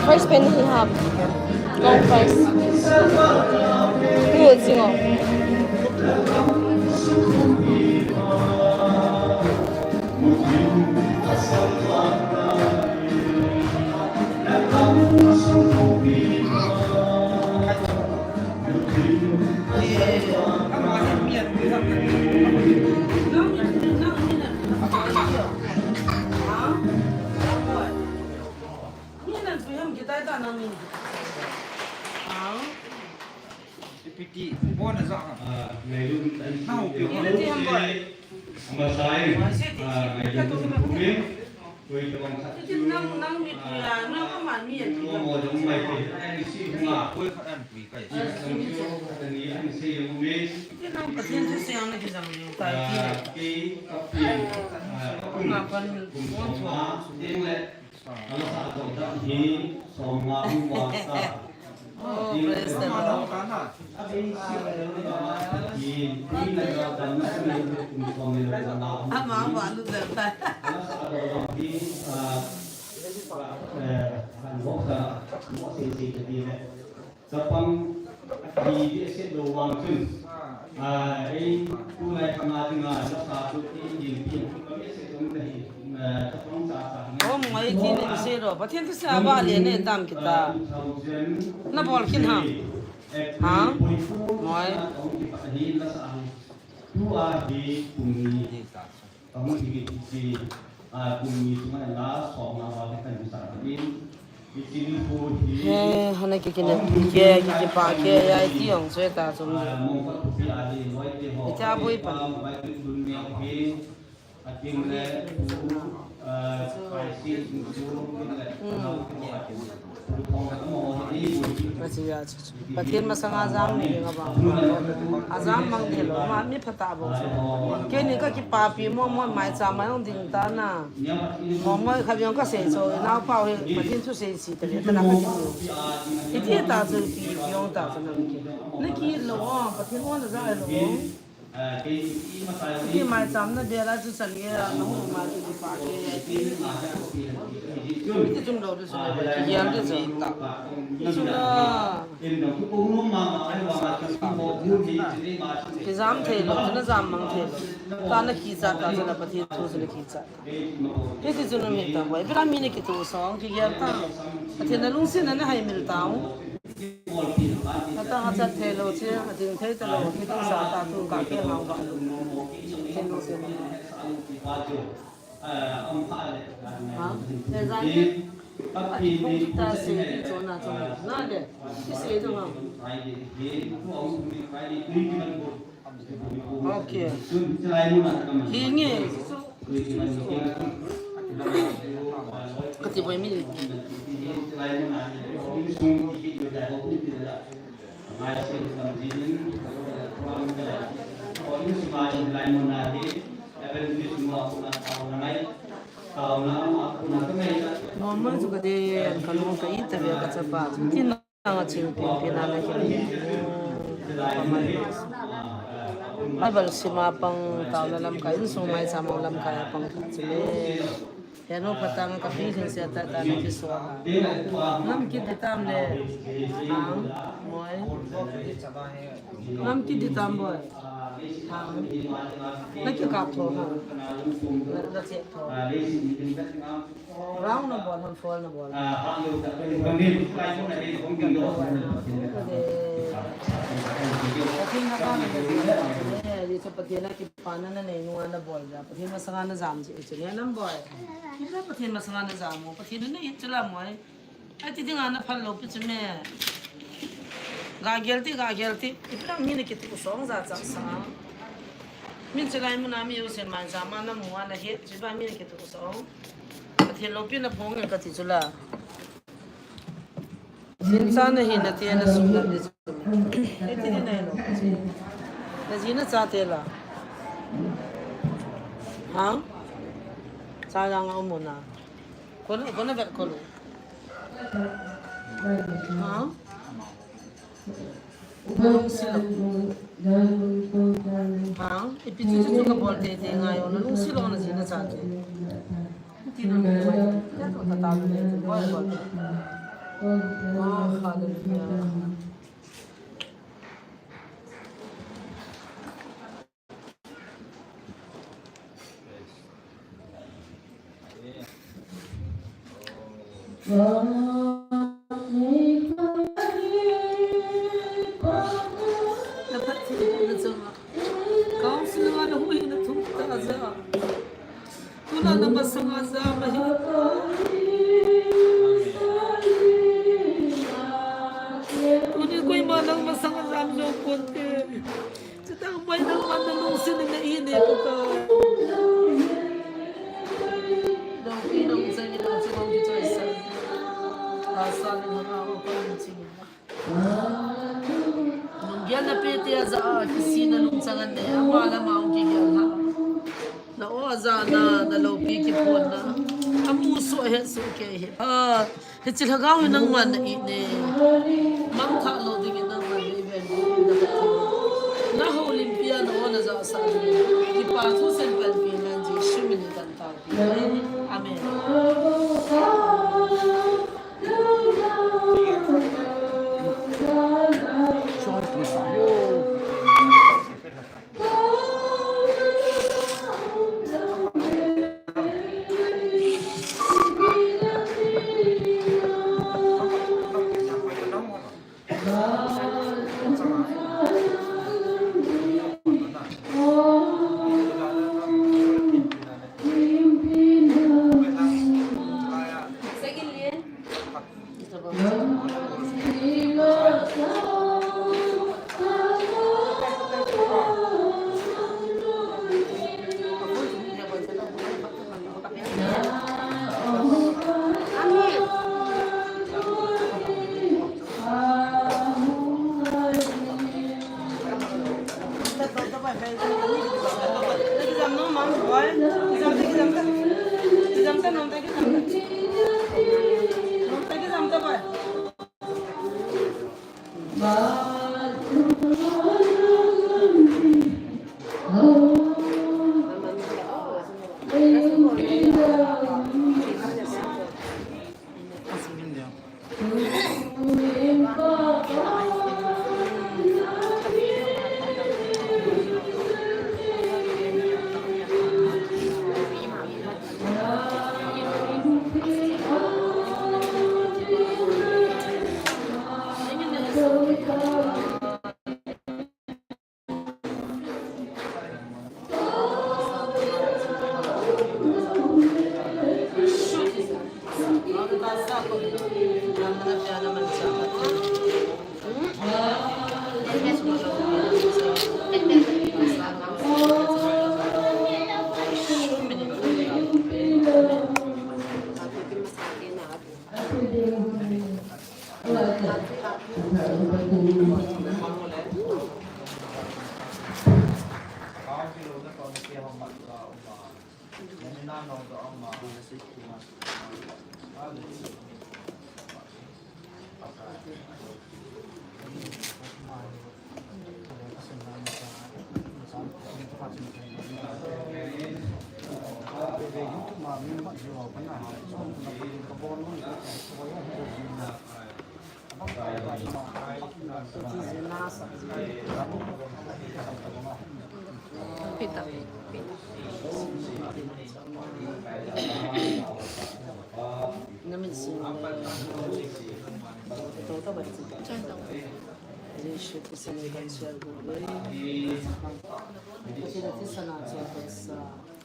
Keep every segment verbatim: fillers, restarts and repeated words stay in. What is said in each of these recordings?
First pen hi ham. Long first. Tu singo. Ipiti, bona za ha. Ah, ngailun tan. Nau, pi, ipiti ham boy. Amasai, ah, ngailun tan. Koi tabang khat chu, nang, nang mi pui a, nang ka man mi a, chu mo jong mai te, ani si nga. Koi khat an pui kai. Ani si jong me. Ti nang Pathen thusei ang na kijang jong tai ti. Ah, ki ka pi, ah, ka pi. Nga pan, kum som a, ding le. Ala sa to da hi, som nga hu wa sa. Oh, praise the Lord. Amang balu dan tai. Chapang di di se lo wang chun. Ah, ei, tulai khang a dinga, la sa tu ti ding ti. Kami se tum da hi, ah, chapang sa sa. Om ngai ti ni se lo. Pathen thusei a ba le ne tam kita. Na bol khin ham. Ha? Moi. Tua hi kum ni. Ka hung hi kit hi, ah, kum ni sunga la som nga va te kan sa in. He, hana ki kine, ki, ki, ki pa, ki, ya, ti ong, so ta, so. Ita boi pan. Hmm. Achi, achi, achi. Pathen masanga jam ni nga ba. Ajam mang ni lo, ma mi phatah bou. Keini ka kipapi mo mo mai cha mai ong ding ta na. Mo mo kha biang ka sei cho, nao pau hi Pathen thusei si ta le ta na ka ti. Iti ta chu pi biang ta chu na ki. Na ki lo, Pathen ong na ja lo. Ki mai cham na bia la chu chan nge la na hu ma chu ki pa ke. Ki chum lo de su na ki yan de chu. Ki chu la. Ki jam thei lo, chu na jam mang thei lo. Ta na ki cha ta chu na Pathen thu chu na ki cha. Hiti chun um hita boi. Bila mi ni kitu song, kigel ta. Pathen na lungset na na haimil tau. Ata hachat thei lo che, ading thei ta lo, kiti sa ta tu ka ke hau ba. Pathen lungset na. Ha? Le jan ke. Ati kong kita se, ti chon na chon. Na de. Ti se tu ha. Okay. Hinge. Kati boi mi. Normal chu kati, kalung ka ita ve ka chapa chu. Tin Nanga chingpin pin a na kile. Bible sim a pang, taona lamkai, insung maicham lamkai a pang chule. Henu phatang ka pi hin sia ta ta na kiso. Nam kiti tam le. Ang, moi. Nam kiti tam boi. Ang. Na kikap tho ha. Na, na chep tho. Round na bol, hon fold na bol. Hichu Pathen a kipana nanei nunga nabol jeh a, Pathen masanga najam jeh chu ne, Namboi. Kila Pathen masanga najam u, Pathen nanei hi chu la moi. Ai, ti dinga naphal lou pi chu me. Ga gel ti, ga gel ti. Ipi dang mi nakituh song jachat sa. Min chu lai muna mi u sen man jama namu a nahet chu ba mi nakituh song. Pathen loupina phong e kati chu la. Min cha nahi nate nasum nate chu. Iti di nai lo. Naji nachate la. Ha? Cha jang a um u na. Kona, kona vet kolo. Ha? Nalungsi lou. Ha? Ipi chu chu kabol teitei ngai o, nalungsi lou naji nachate. Ti nalungsi lou. Kya to tata lo le, bol bol. Oh, hallelujah. Council a na hui na thum ta ja. Tuna na masanga jam ahi. Tuni koima nang masanga jam jou ponte. Chuteng mai nangman nalungset in nei ne kaka. Loupi nung chang in nung chang in kichoi sa. Asa ni hanga o pa ni ching. Lunggel na pe te aja a kisina lungchang an ne. Ama le ama hung kigel ha. Na o aja na, na loupi kiphonna. Amu su ahet su ke he. Ah, hiche lhagao hi nangman na it ne. Mangthah lou dingin nangman na iven na kati. Na houlimpi a na o na jahsah dingin. Kipa thusim panpi nan Jesu min in kan taopi. Amen.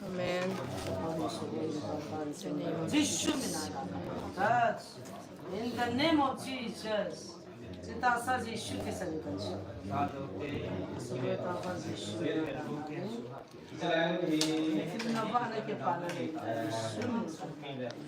Amen. Jisu min a touch. In the name of Jesus. Sita sa Jisu Krista ni kan sa. Sa ta pa Jisu min a touch. Kim na ba na ke pa na Jisu min a touch.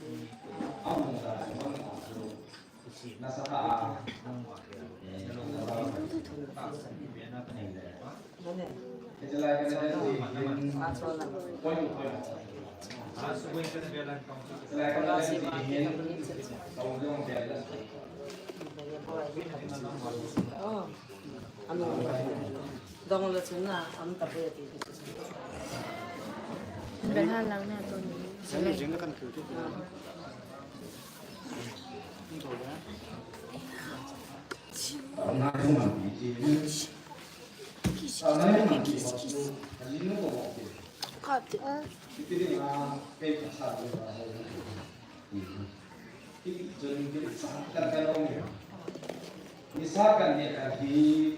Nisa kan ne kan hi,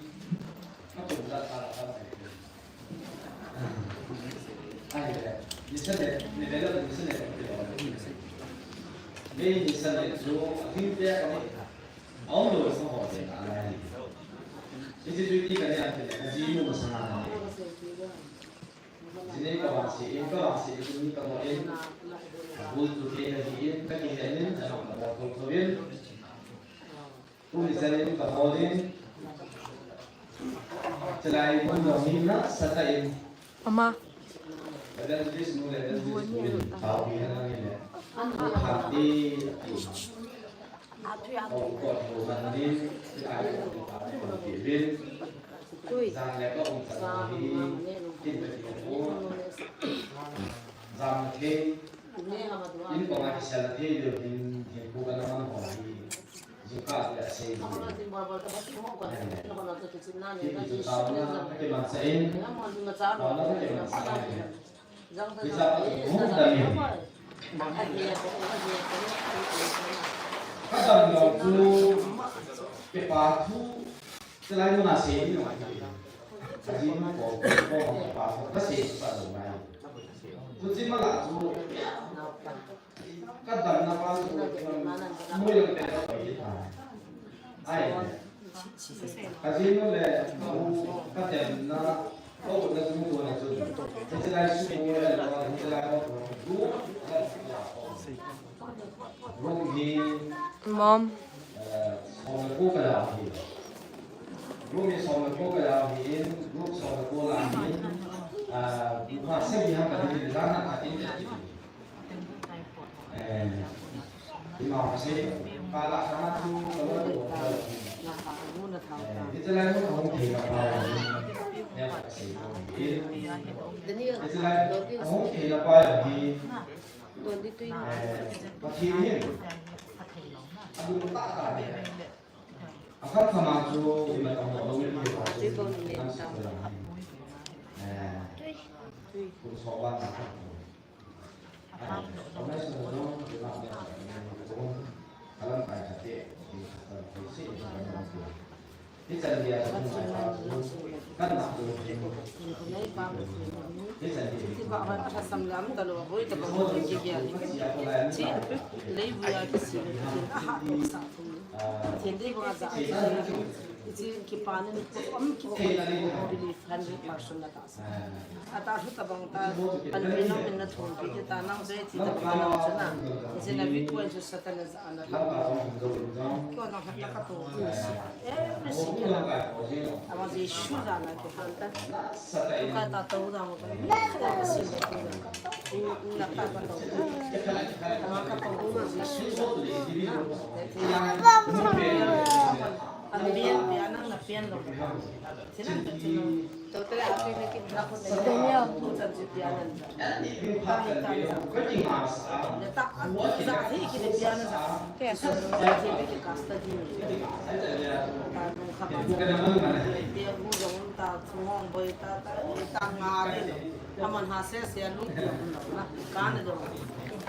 ai le, nisa ne, ne le, nisa ne kan hi. Nei nisa ne chu, athim te kan ne. Aum lo sa ho te na lai. Iti tu ti kan ne an te, kan ji mu sa na. Jinei ka vangse in, ka vangse in, ka mo in. Bul tu ke na hi in, ka ki he in, na ka mo ko ko in. Umi sa in, ka mo in. Chalai mun lo ni na sa ta in. Ama. Evangelist nu le evangelist nu in, tau bi na ni le. Ka ti. Ka dam jong chu, kipa thu, chulai mun a sei ni ma. Ka ji ma ko, ko ma pa ko, ka sei sa lo mai. Chu ji ma la chu, ka dam na pa chu, mu yang pe ka pa ji ta. Ai. Ka ji ma le, ka u, ka dam na, Mom. Ata thu tabang ta, pan pe nang min na thum pi ta nang be ti tabang nang chu na. Jin a vi point chu Satan a za na la. Ko nang hat na ka to. Eh, na si ke na. Ama Jisu za na ke han ta. Ka ta to da mo. Na ta ka to. Ama ka to Jisu. An bien ti anang na pian lo. Daniel.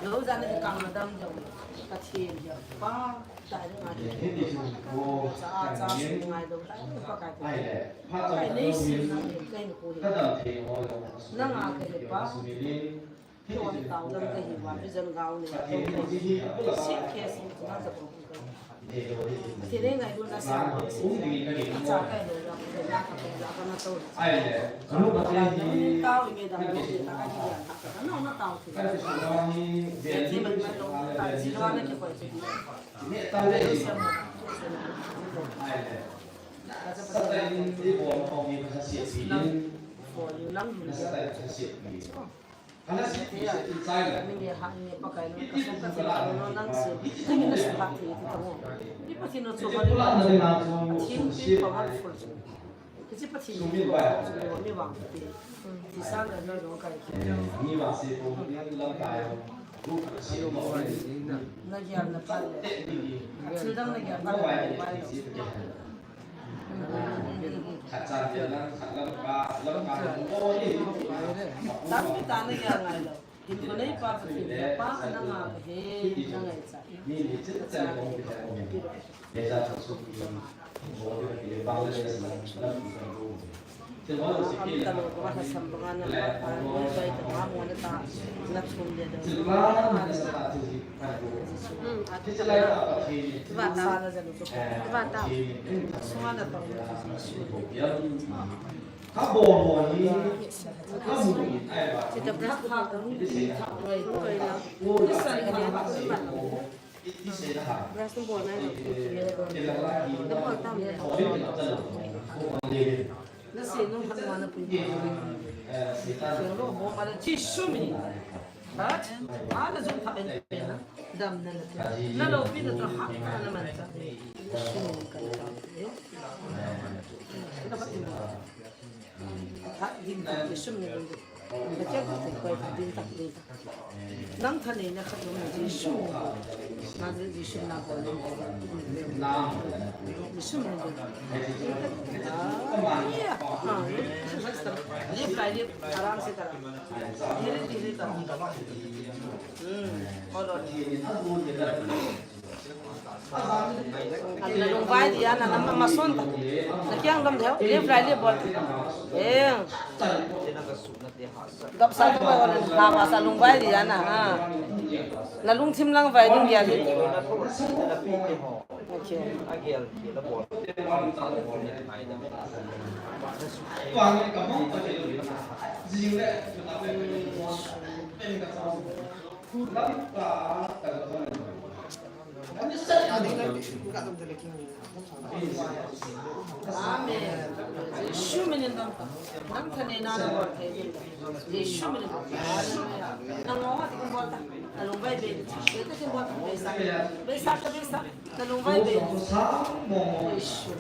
Lo jana hi kang na dam jong. Ka thi jong. Pa, ta jong a. Cha, cha, su ngai lo. Ta jong pa kai. Pa kai nei si na ni kai ni ko hi. Na nga kai pa. One thousand ka hi uva, vision gao nei. Si ke si na sa ko. Ti le ngai du na sa ko si. Cha kai lo ya ko na ka pe ya ka na to. Ai le. Kanu ka te hi. Tao nge da mo te ta ka hi ya. Ka na na tao ti. Ka te sa ni. Ti man man lo. Ta si lo na ki ko ti. Ne ta le. Ai le. Sa ta ni ti bo ko ni ka si si. Ko ni lang ni. Sa ta ni si. Khat chan vel lang, khat lam ka, lam ka, lam ka. Tampi tah na gel ngai lou. Hin ko nei pa Pathen le pa na nga ka he na ngai cha. Ni ni chin chan kong ki ta kong. Ni cha cha su ki. Bo de ki Bangladesh lang, lam ki ta kong. Am ta lo ko ha sam banga na pa, ni bai ta ma mo na ta. Na chum de do. Hmm, a ti la. Ba ta. Ba ta. Sunga na tong. Brush bol na. Na bol tam le. Na se no ha na pui. Jisu min. But, ana jong pha en pen na. Damna na pen. Na loupi na toh ha na man ta. Jisu min ka ta. Na ba ti. Tha din ta, Jisu min din. Na kya ko ko ko din ta, din ta. Nang thanei na khat jong Jisu min. Na Jisu na ko. Jisu min din. Ah, yeah. Ah, live lai live, aram se kara. Dhire dhire kara. Hmm. Hold on. Ana lungvai dia na, na ma son ta. Na kiang dam deu. Live lai live bol. Eh. Gap sa to bol na ba sa lungvai dia na ha. Na lungthim lang vai ding dia. Okay. Amen. Jisu minin dam ta. Nang thanei na na bol thei. Jisu minin dam. Nang mo ha ti bol ta. Na lungvai be. Be ta ti bol ta. Be sa. Be sa ta be sa. Na lungvai be. Jisu.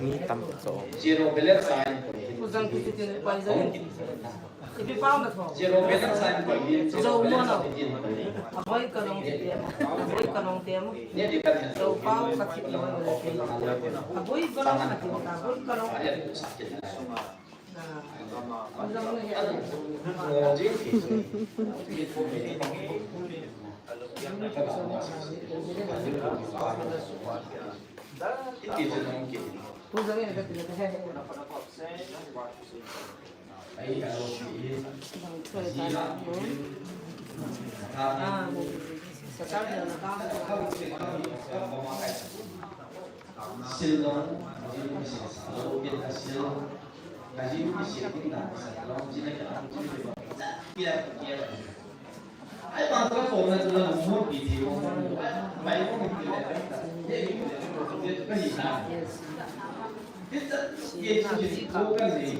Ni tam so. Zero balance sign. Uzang kiti tin pa izang. Ipi pao na tho. Zero balance sign. Zo mo na. Aboi ka long te mo. Aboi ka long te mo. Zo pao ka ti mo. Aboi ka long ka ti mo. Aboi ka long. Silong, Ai, bang tara phone na tula mo pi ti mo. Bai mo pi le. Ye pi le. Ka hi na. Kita ye chu ni ko ka ni.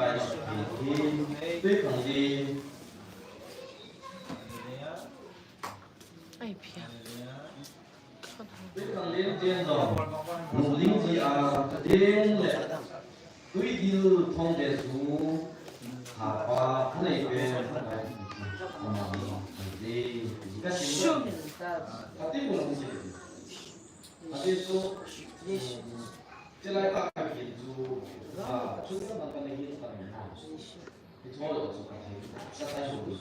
Pakai Pathen hi, tui khanglen. Ai, phia. Tui khanglen ten jong, lungling ji a, ka den le, tui dil thong le su, ha pa, thanei pen, Pakai Pathen, ama, ama, ama, ama, Shum. Ati mo lang si. Ati so, chilai pa ka kin chu, ah, chu na ba ka na yin ka na. It's all also ka thei. Sa ta so. Ni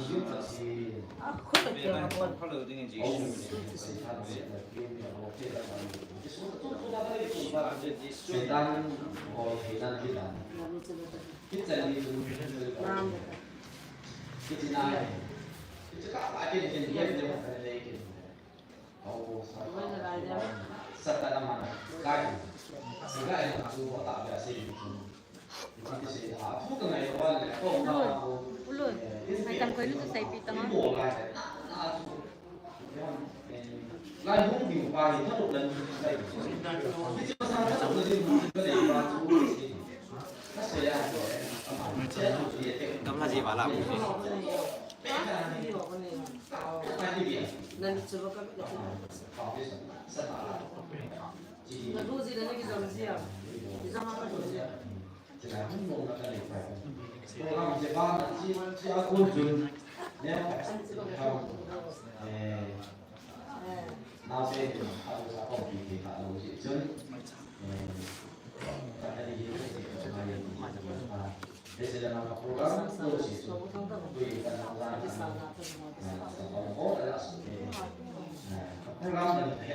yin ka si. Setan ko thei na ki dan. Ki chan ni chu. Ulun, ulun. Mai tam koi nu tu saipi tama. Lai hung ding pa hi thanop lan. Gamla ji wala bu. Nan chu ba ka. Na du ji da ni ki jam ji a. Ki jam a ka du ji a. Program je ba na chi chi a kun jun. Ne. Eh.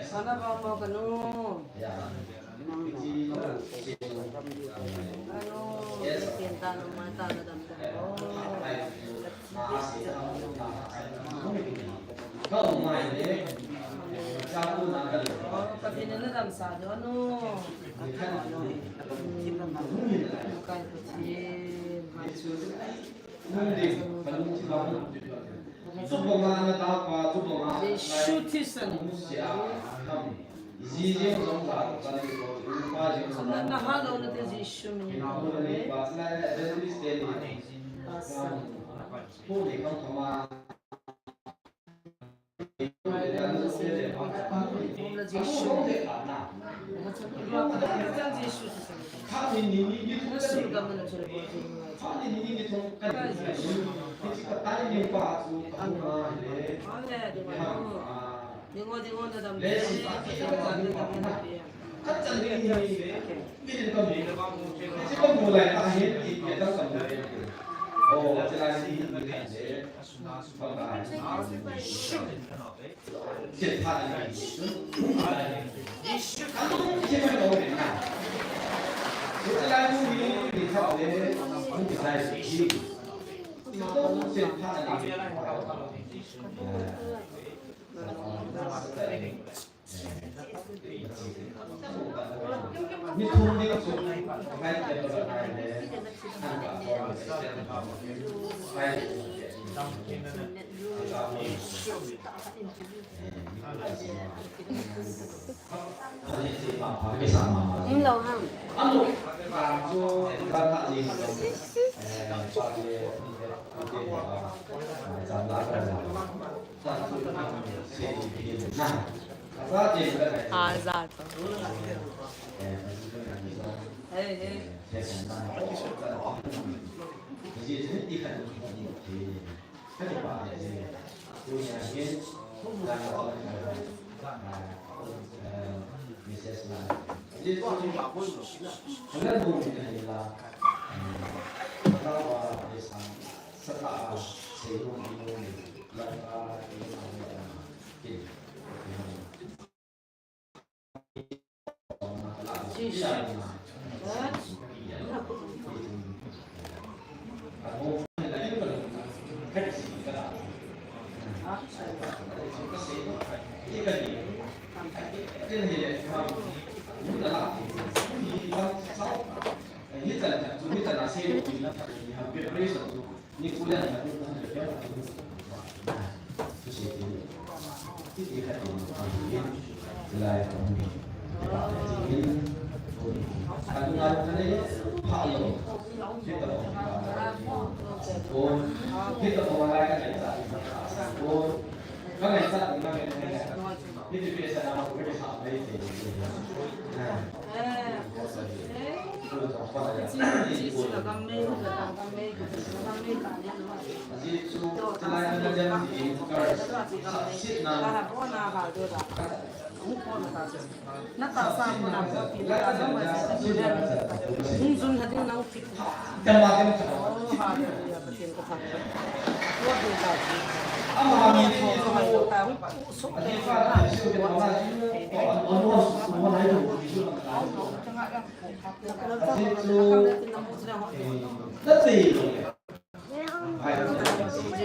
Sana ba mo kanu. Kanu, ken ta no ma ta na dam ta. Ka bin na dam sa do no. Kai Pathen, mai chu. Jesu Christa. Na, na ha lo na te Jesu min. Asa. Umlo ham. Aza to.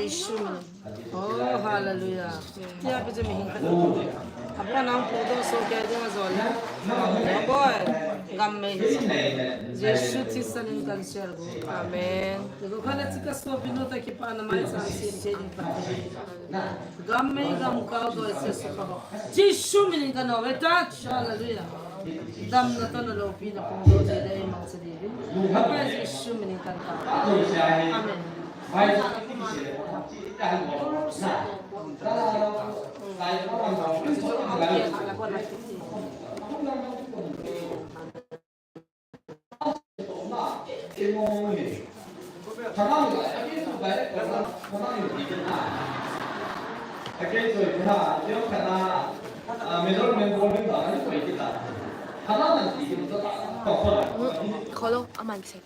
Jesu min. Oh, hallelujah. Tia pe je mi hin ka. Apa nang pu do so ke dia zol. Boy, gam mei. Jesu Christa min in kan share go. Amen. Ko khala chika so pinu ta ki pa na mai sa si ke din pa. Gam mei gam ka do se so ka. Jesu min in kan no ve ta. Hallelujah. Damna toh lopina pung lou jeh in eimang cha diuvin. Apa Jesu min in kan tao. Amen. Kholo, aman kisai.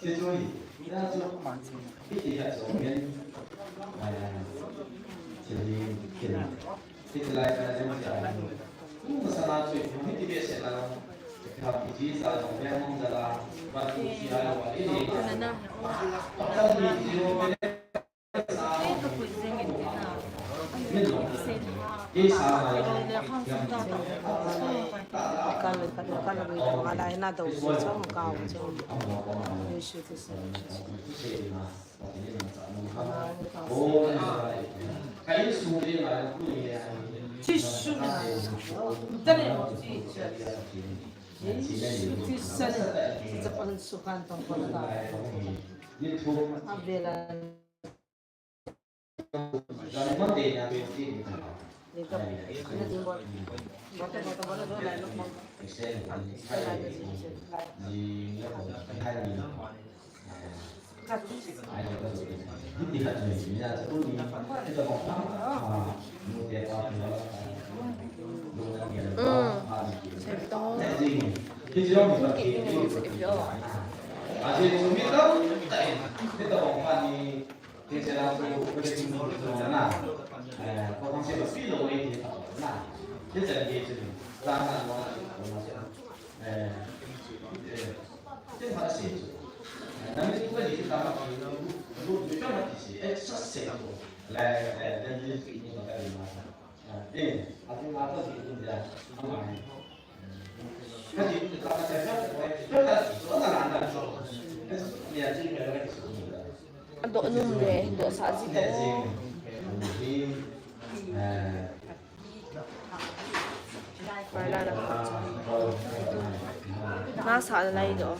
Adoh nom le, doh sah ji tao. Nasa lai do.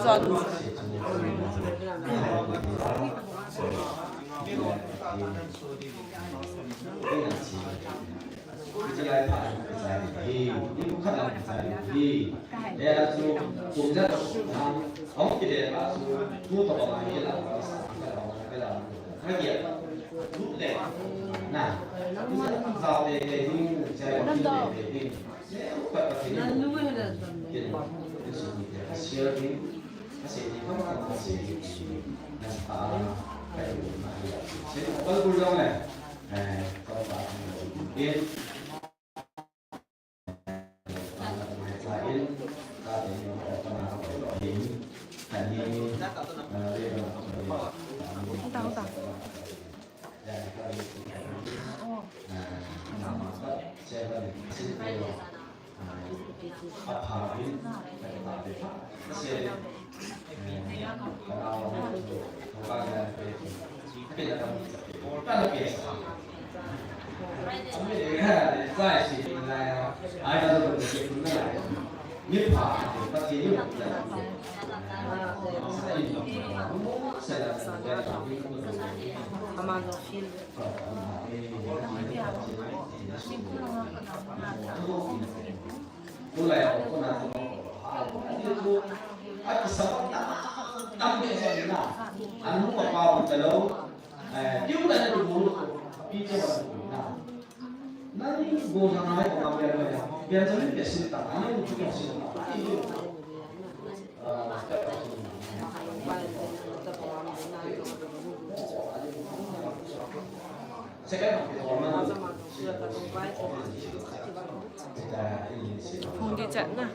Zon. Phung di chat na.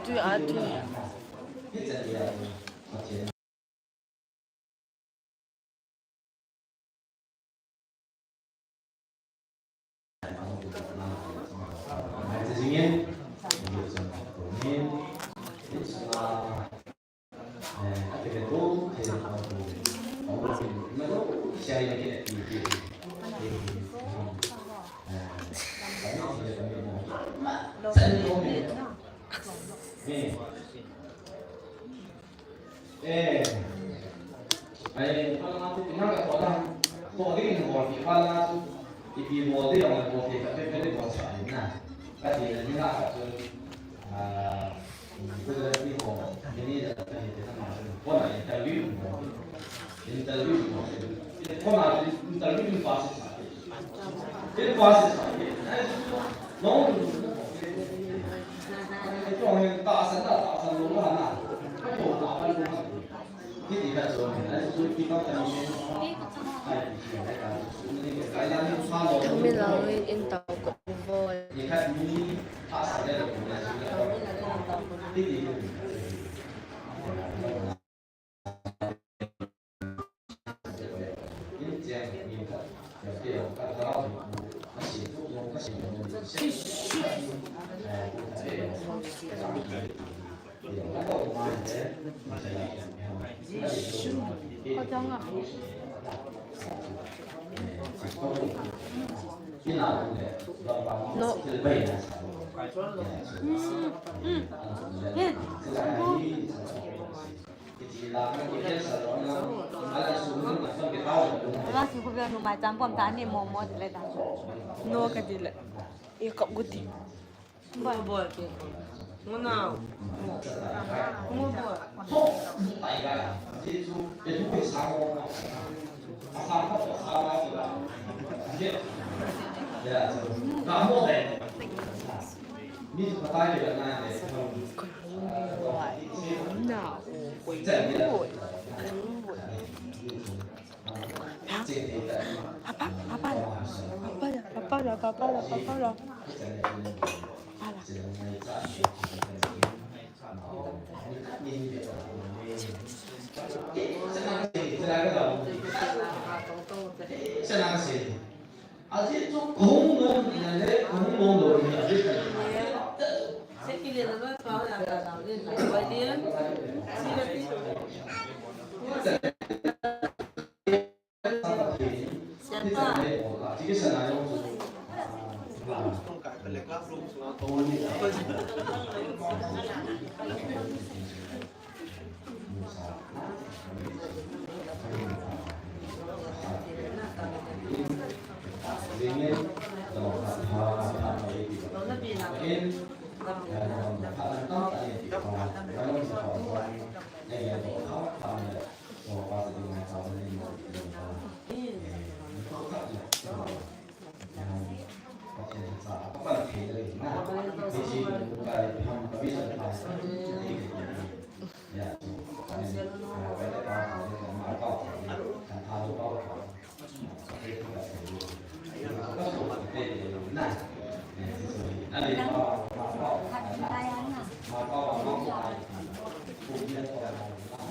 Tui a tui. Eh, ai, pa na tu, ina ka to na, to ding in bol ki pa na tu, ipi bol ding, bol ding, ka pe pe bol sa na. Ka ti na ni na ka tu, ah, ku da ni ko, ni ni da ka ni te na ma tu, ko na interview, interview, ko na interview pa sa. Milang in tau ko vo. No. Mm, mm. Last week ko vea nu mai cham pom ta ni mo mo le ta. No ka ti le. E kap gu ti. Bol bol ke. Ngo na. Ngo bol. Papa, papa, papa, papa, papa.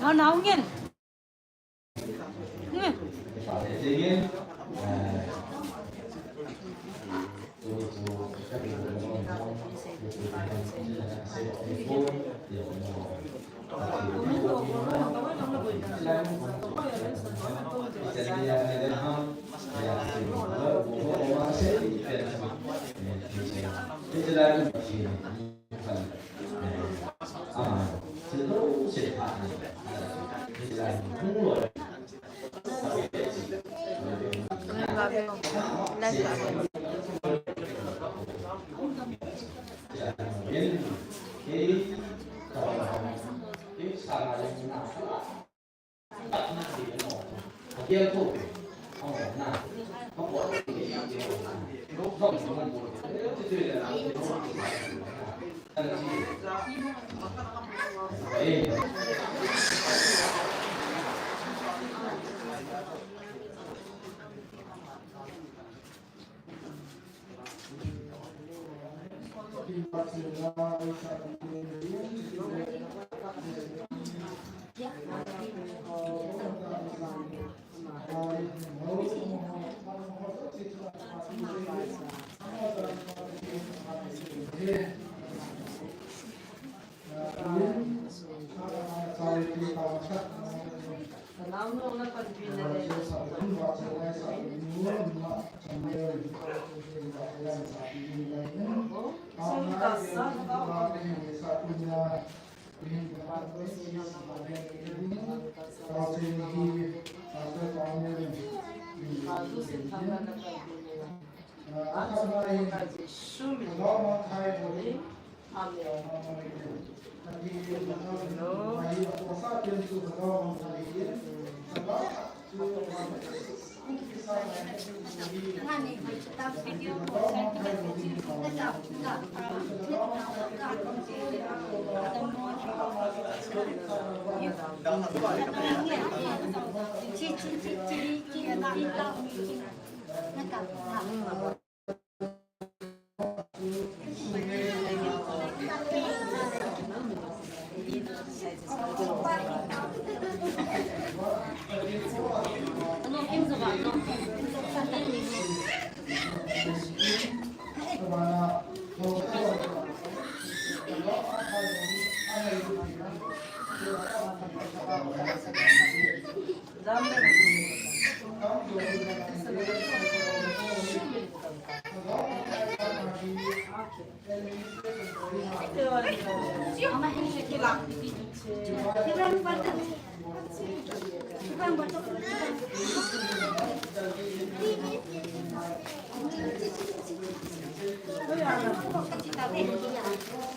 Nau nau ngen.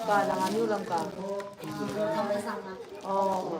Ka lang anu lang ka. Oh.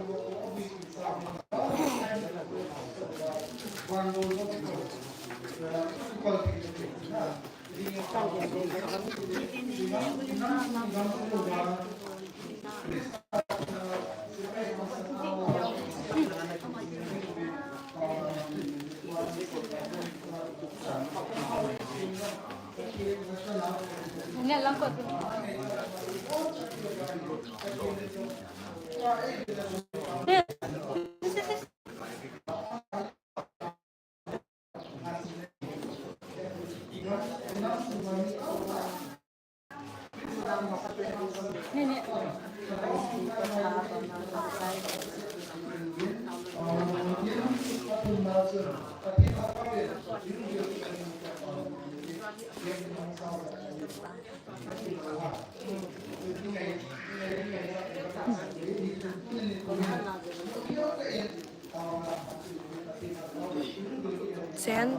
Sen.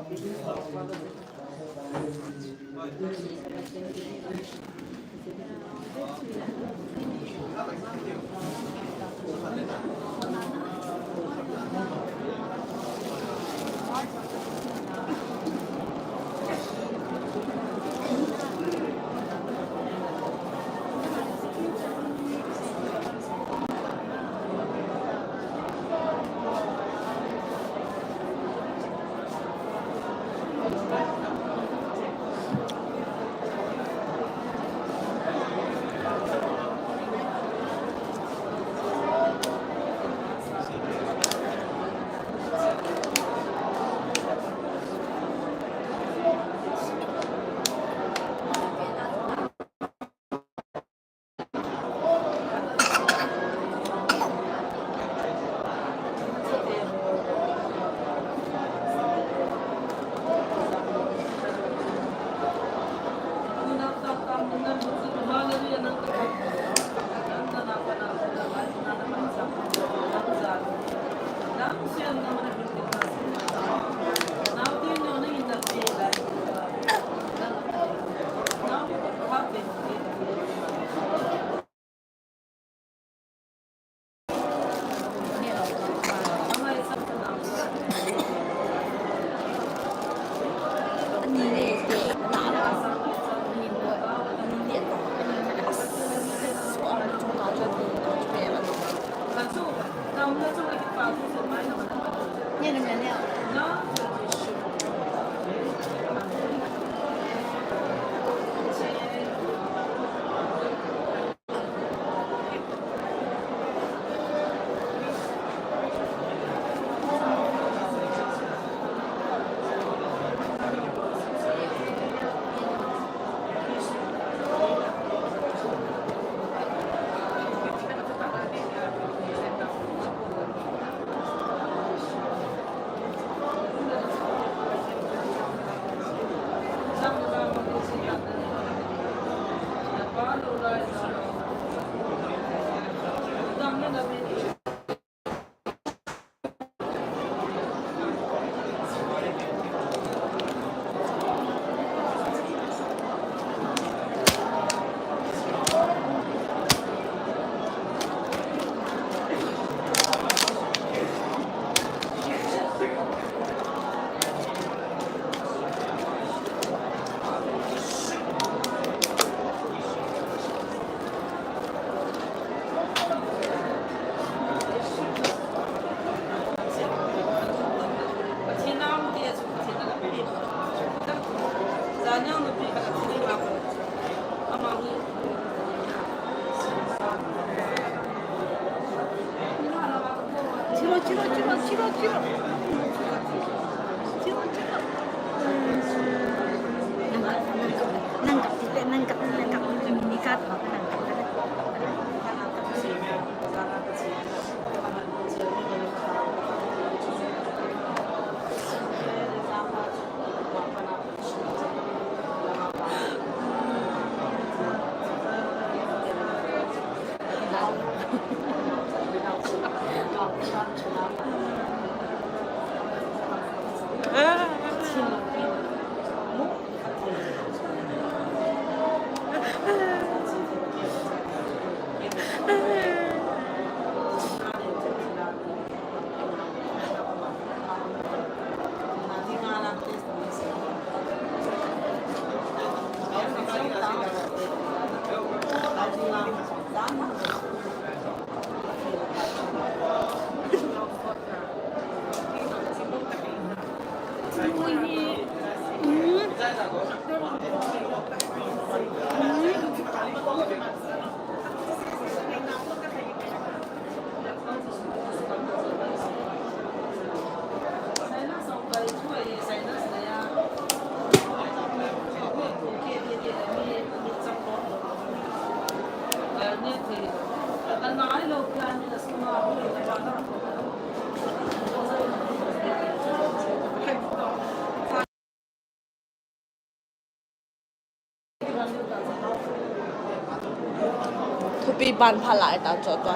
Thupi ban pha lai ta cho to.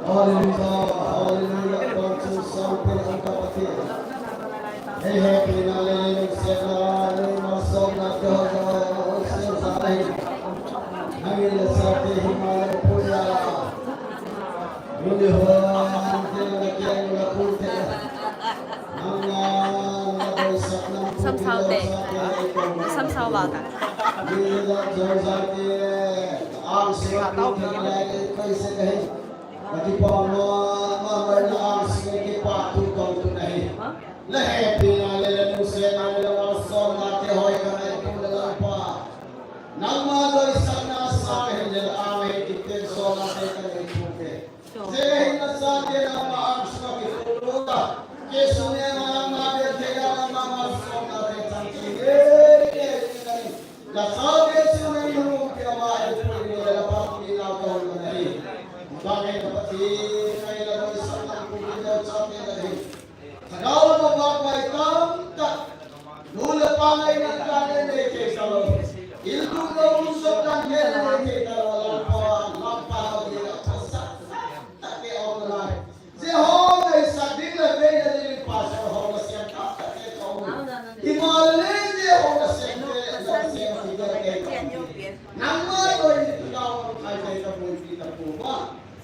Hallelujah, hallelujah, Pathen, Pathen. Hei hepina le lungsetna le malsomna te ho jong sel sa ahi. Nangin nasate hi male puya. Muni ho ante na keng na pute. Nang na na doi sat na pute. Samsau te. Samsau ba ta. Ni la jong sa te. Ang se pute na le kai se kahi. Kipah mama, mama, na ang sing kipah tu kong tu nahi. Le hepina le, le lungsetna le, le malsomna te hoi ka neipu le Lalpa. Nangma doisahna sang hin le ang hin kipensona te ka neipu te. Jeh hin nasate nangma ang sunga kikhol u ta. Kei sunga nangma del thei a nangma malsomna te chang chang e, e, e, e. Nasate sunga neipu te ama e pu le la pa ki na ka hoi nahi. Bang e na Pathen, ngai la doisahna pu ki doisah te nahi. Lhagao le vangpha tamtah. Nu le pa ngaina kah le nei thei talou. Ilung lou lungsot dan le nei thei talou. Lampa, lampa lou ding le phasah tah tah te aum nalai. Jeh ho ngaisah ding le veina ding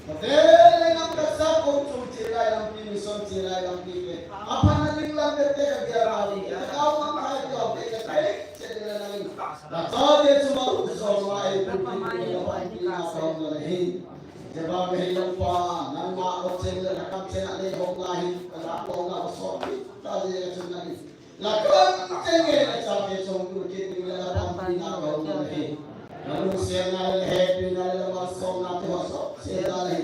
Kavele lam kasa kong chung chilai lampi, mission chilai lampi ke. Aphan na ling lam te te ka dia na ling. Ka kau mang hai kau te ka kai, che de na ling. Na ta de chuma u so ma e pu pi pu na pa pi na sa na le hin. Jeba me hin lam pa, nangma o chen le na kam chen a le hong la hin, ka la hong la so pi, ta de chun na hin. Lakan chenge na chate chong tu kit ni la ram pi na ka hong na hi. Na lu se na le he pi na le la ma so na tu so se na le.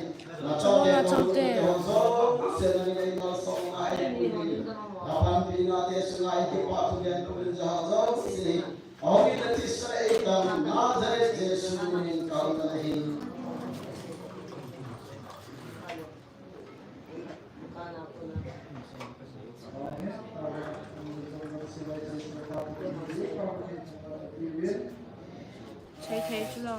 Na chate chong tu kit ho so se na ni ma so na he pi ni. Na pan pi na te su na i ki pa tu gen tu ja ha so se. Aho ni na ti sa e ta Nazareth Jesu ni ka hong na hi. Thei thei chu lo.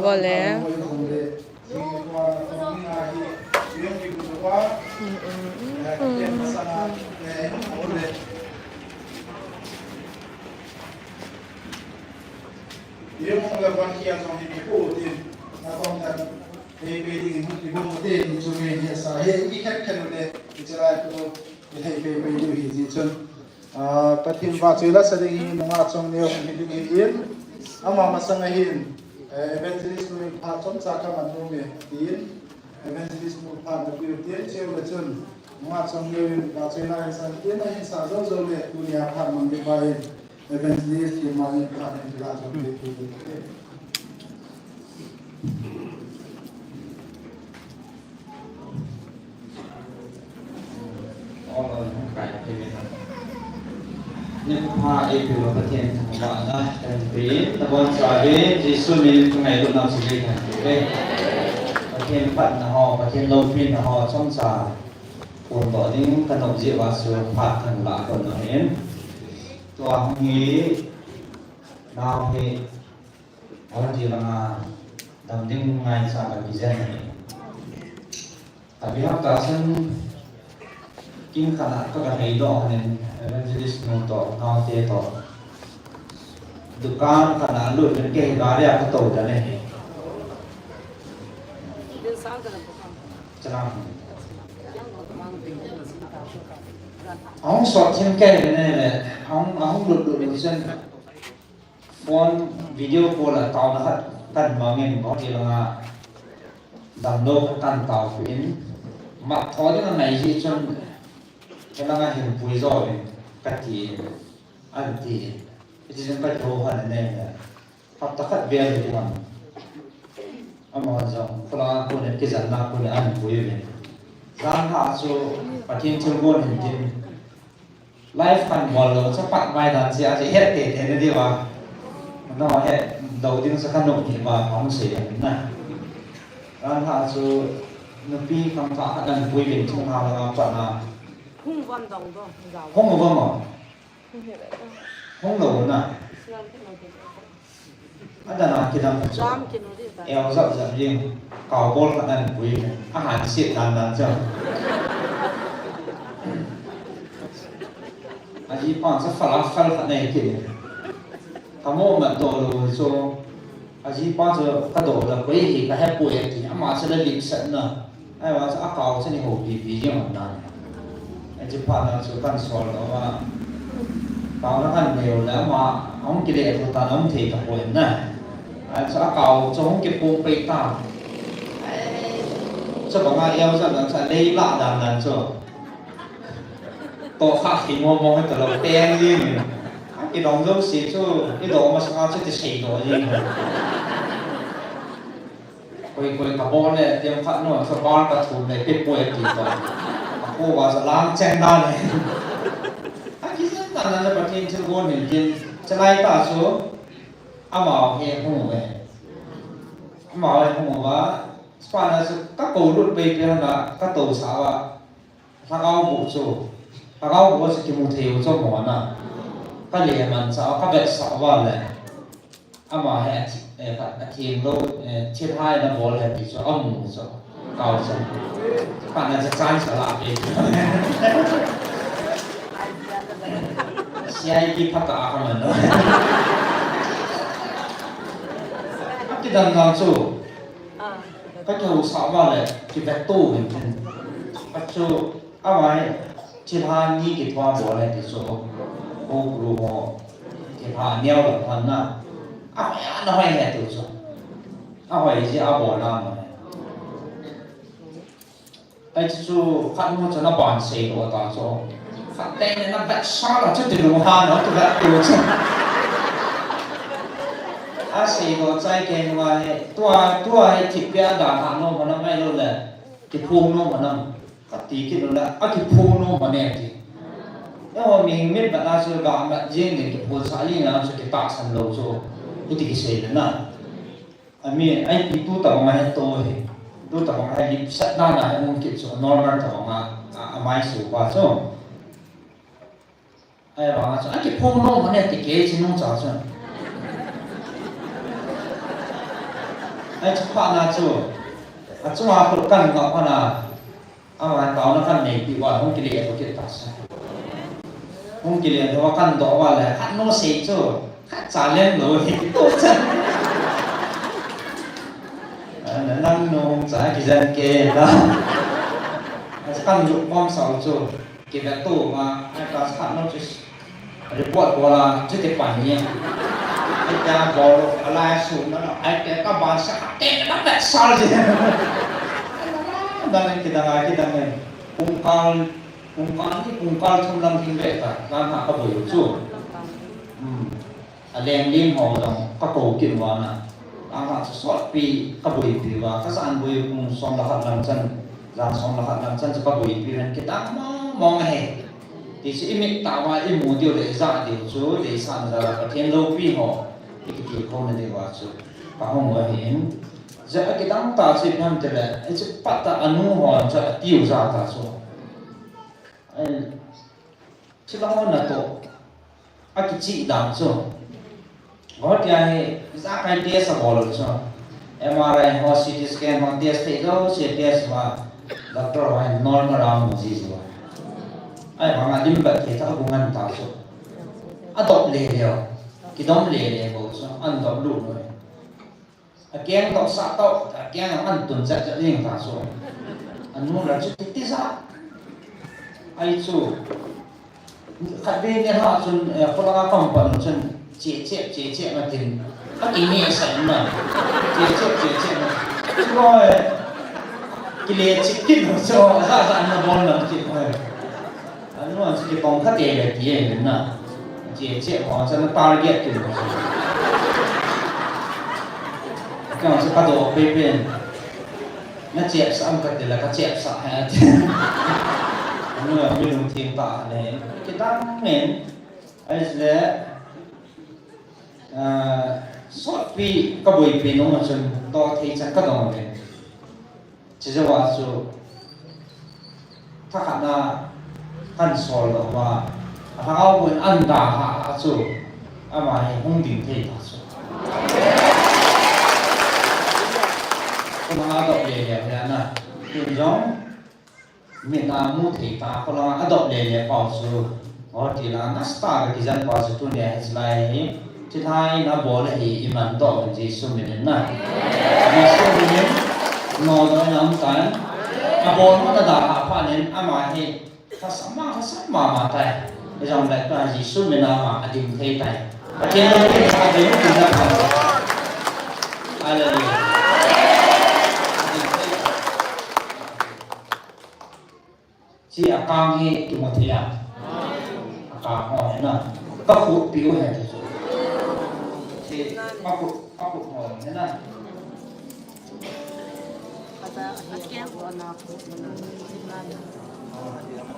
Vale. Yung mga ban kia kong hindi ko din, na kong tan, eh, pwedeng hindi ko din, yung sumili sa, eh, hindi ka kanule, itsara ko, eh, pwede hindi, so, Ah, Pathen vahchoi la sa ding hi nungah chang neo hi ding hi in. Ama masang ahin, eh, evangelist nu phat chomcha ka man nom e, tin. Evangelist nu phat na piu tin, cheu le chun. Nungah chang neo in vahchoi la hin san tin, ahin sa jou jou le, tunia phat man ding ba in. Evangelist ki man in phat in la jou le, tin. Nikhopha eipeuva Pathen thangvahna kahin pe, nabonchauvin Jesu min in kangailutnau chu kahin pe. Pathen phatna ho, Pathen loupina ho, chomcha phondoh ding kanop jeh uva chu phat kahin lah kon ahin. Tua hung hi, nao hi, Ahi langa dam ding ngaicha kakijen ahi. Abihap tah chun kin khat a ka, kaheidoh in evangelist nu toh, naote toh. Dukan khat a lut in kei gari a katou dan ahi. Chalang. Ahung sot thim kei le le, ahung, ahung lut lut lut chun. Phone video call a taona khat kan mangin, bang ti langa damlou khat kan taopeh in, mat tho ding angai jeh chun, hilanga hin pui jo in kati, anti. Hiti chun kathou han nei na. Hapta khat vel hi hon. Amahon jong, khula kone, kijanna kone, ahin pui uvin. Jan lhah chu, Pathen thilgon hin tin. Live kan bol lou, chapang mai dan sia, sia het tei tei na diu va. Nangho het lou ding sa kanop hi va, hung sei na. Ran ha chu nupi khangthah khat nan pui vin thung ha la pa na. Hung vam dong dong, dong. Hung vam mo? Hung lou na. Adana kidam chu. Jam kinu di ta. Eo jap jap jing. Kau bol khat nan pui. Ahan sit dan dan chu. Ajipa chu fal a fal khat nei kit. Kamo mat doh lou chu. Ajipa chu kadoh la koi hi kahe poi ti. Ama chu la lipsat na. Ahivang chu akau chu ni houpi pi jing um nan. Ahi chu phat na chu kan sol lou a. Kau na kan neo le ama, ahung kile thu tan um thei tapoi na. Ahi chu akau chu hung kipung pei ta. Chu banga eo jan dan chu alei lah dan dan chu. Toh kha khi mo mo he ta lou teng jing. Akidong jouse chu, kidoh masanga chu kisei doh jing. Koi koi kabol le, tiang khat no, sa bar kathum le, pe poi ti to. Ako va sa lang cheng dan le. Akijat dan le, Pathen thilgon hin tin, chalai ta chu, amau he hung uve. Amau he hung uva, spa na chu, kakou lut pei pei na, katou sa uva. Lhagao bu chu, Lhagao bol chu kimu thei u chu mo na. Ka le man cha, ka vetsah uva le. Ama hi a thi-, eh, ka, a theng lou, eh, thilha na bol hi ti chu a mu chu. Kau chu. Ka na cha chan sa la pe. C I D phat a ka man lou. A kidang nang chu. Ka kihousah uva le, kivet to in tin. Ka chu, Ama hi, thilha ni kithua bol e ti chu, Ukhrul ho, thilha neo lo phan na. Ahoi, ana hoi e ti chu. Ahoi jeh a bol na mo. Ai chu, khat nu chu na ban sei lo ta chu. Khat te ne na vet sa la chu ti lu ha na tu vet tu chu. A sei lo chai ke nu a he, tua, tua he thipia da ha no mo na mai lo le. Kiphong nom anam. Ka ti kit u le, a kiphong nom ane ti. Eiho mi mit vet a chu ga mat jing le kiphong sah jing a chu kitahsan lou chu. Hiti kisei le na. Ami, ai ti tu tabang a he to he. Tu tabang a he lip set na na he um kit chu normal tabang a, a, a mai su pa chu. Ahivang a chu, a kiphong nom ane ti kei chi nung cha chu. Ai chu pha na chu. A chunga khu kan ngah pha na. Ama taona kan nei pi uva hung kile to kit ta sa. Hung kile to kan do uva le, khat nu sei chu. Khat cha lem lo hi to cha. Ana nang nu cha kijen ke ta. A kan lu pom sau chu. Kivet to ma, ai ka sa no chu report bol a, chu te pan ni. Ai ka bol, a lai su na, ai te ka ban sa, te na ka sal ji. Dan kidang a, kidang a. Pungkal, pungkal ni, pungkal thum lang ding ve ta, dan ha ka bol chu. Hmm. A leng lim ho jong ka kou kit uva na. Ama chu sotpi ka boipi uva, ka jan boi pung som le khat lang chan, jan som le khat lang chan chu ka boipi uva, kidang mong mong ahi. Ti chu i mit tah uva i mu diu le i ja diu chu, deisah na jal a Pathen loupi ho, i kitilkhou na diu va chu ka hung u ahin. Ja a kidang tah chu ipi ham ti le, i chu pat a anu hon chu a tiu ja ta chu. Ai, Chilong ho na to. A kichih dan chu. Go tia hi, ijakai test a bol u chu. M R I ho, C T scan ho, test thei jouse test uva. Doctor ho hin normal a mu ji ji uva. Ahivang a lim bat thei tah a gu ngan ta chu. A dop le le u. Kidom le le bou chu. An dop lu nu. A keng toh sah toh, a keng a an tun chat chat jeng ta chu. Anu la chu titi sa. Ai chu. Khat ve ni ha chun, eh, kholang a kam pan chun, che che, che che na tin. A ki ni sa na. Che che, che che na. Chu lo, eh, kile chik kin chu, sa sa na bol na chik, eh. Anu an chu kipong kha te le ti e na. Che che ho sa na target kin. Ka chu ka do pe pen. Na chep sa am ka ti la ka chep sa ha. Anu an mi lung thim ta le. Kidang nen. Ai le. Ah, sotpi ka boipi nung a chun do thei chan ka dong le. Chijou a chu thakhat na kan sol lou va, a lhagao boi in an da ha a chu ama hi hung ding thei ta chu. Kholanga dop le le le na, tun jong mit na mu thei ta, kholanga dop le le pau chu. Aw, ti la, nasa tah a ka kijen pa chu tunia hiche lai hi, thilha na bol ahi, i man doh uvin Jesu min in na. Jesu min in, nodoh in aum tan. Abol mo na da ha phat in, ama hi, lhasam ma, lhasam mama tai. Ijongle tua Jesu min a ama adim thei tai. Pathen loupi a dei, tina pha. Hallelujah. Adim thei tai. Chi a kang hi kimu thei a. A kang ho hi na. Ka khut piu hi ti chu. Chi ka khut, ka khut ho hi na.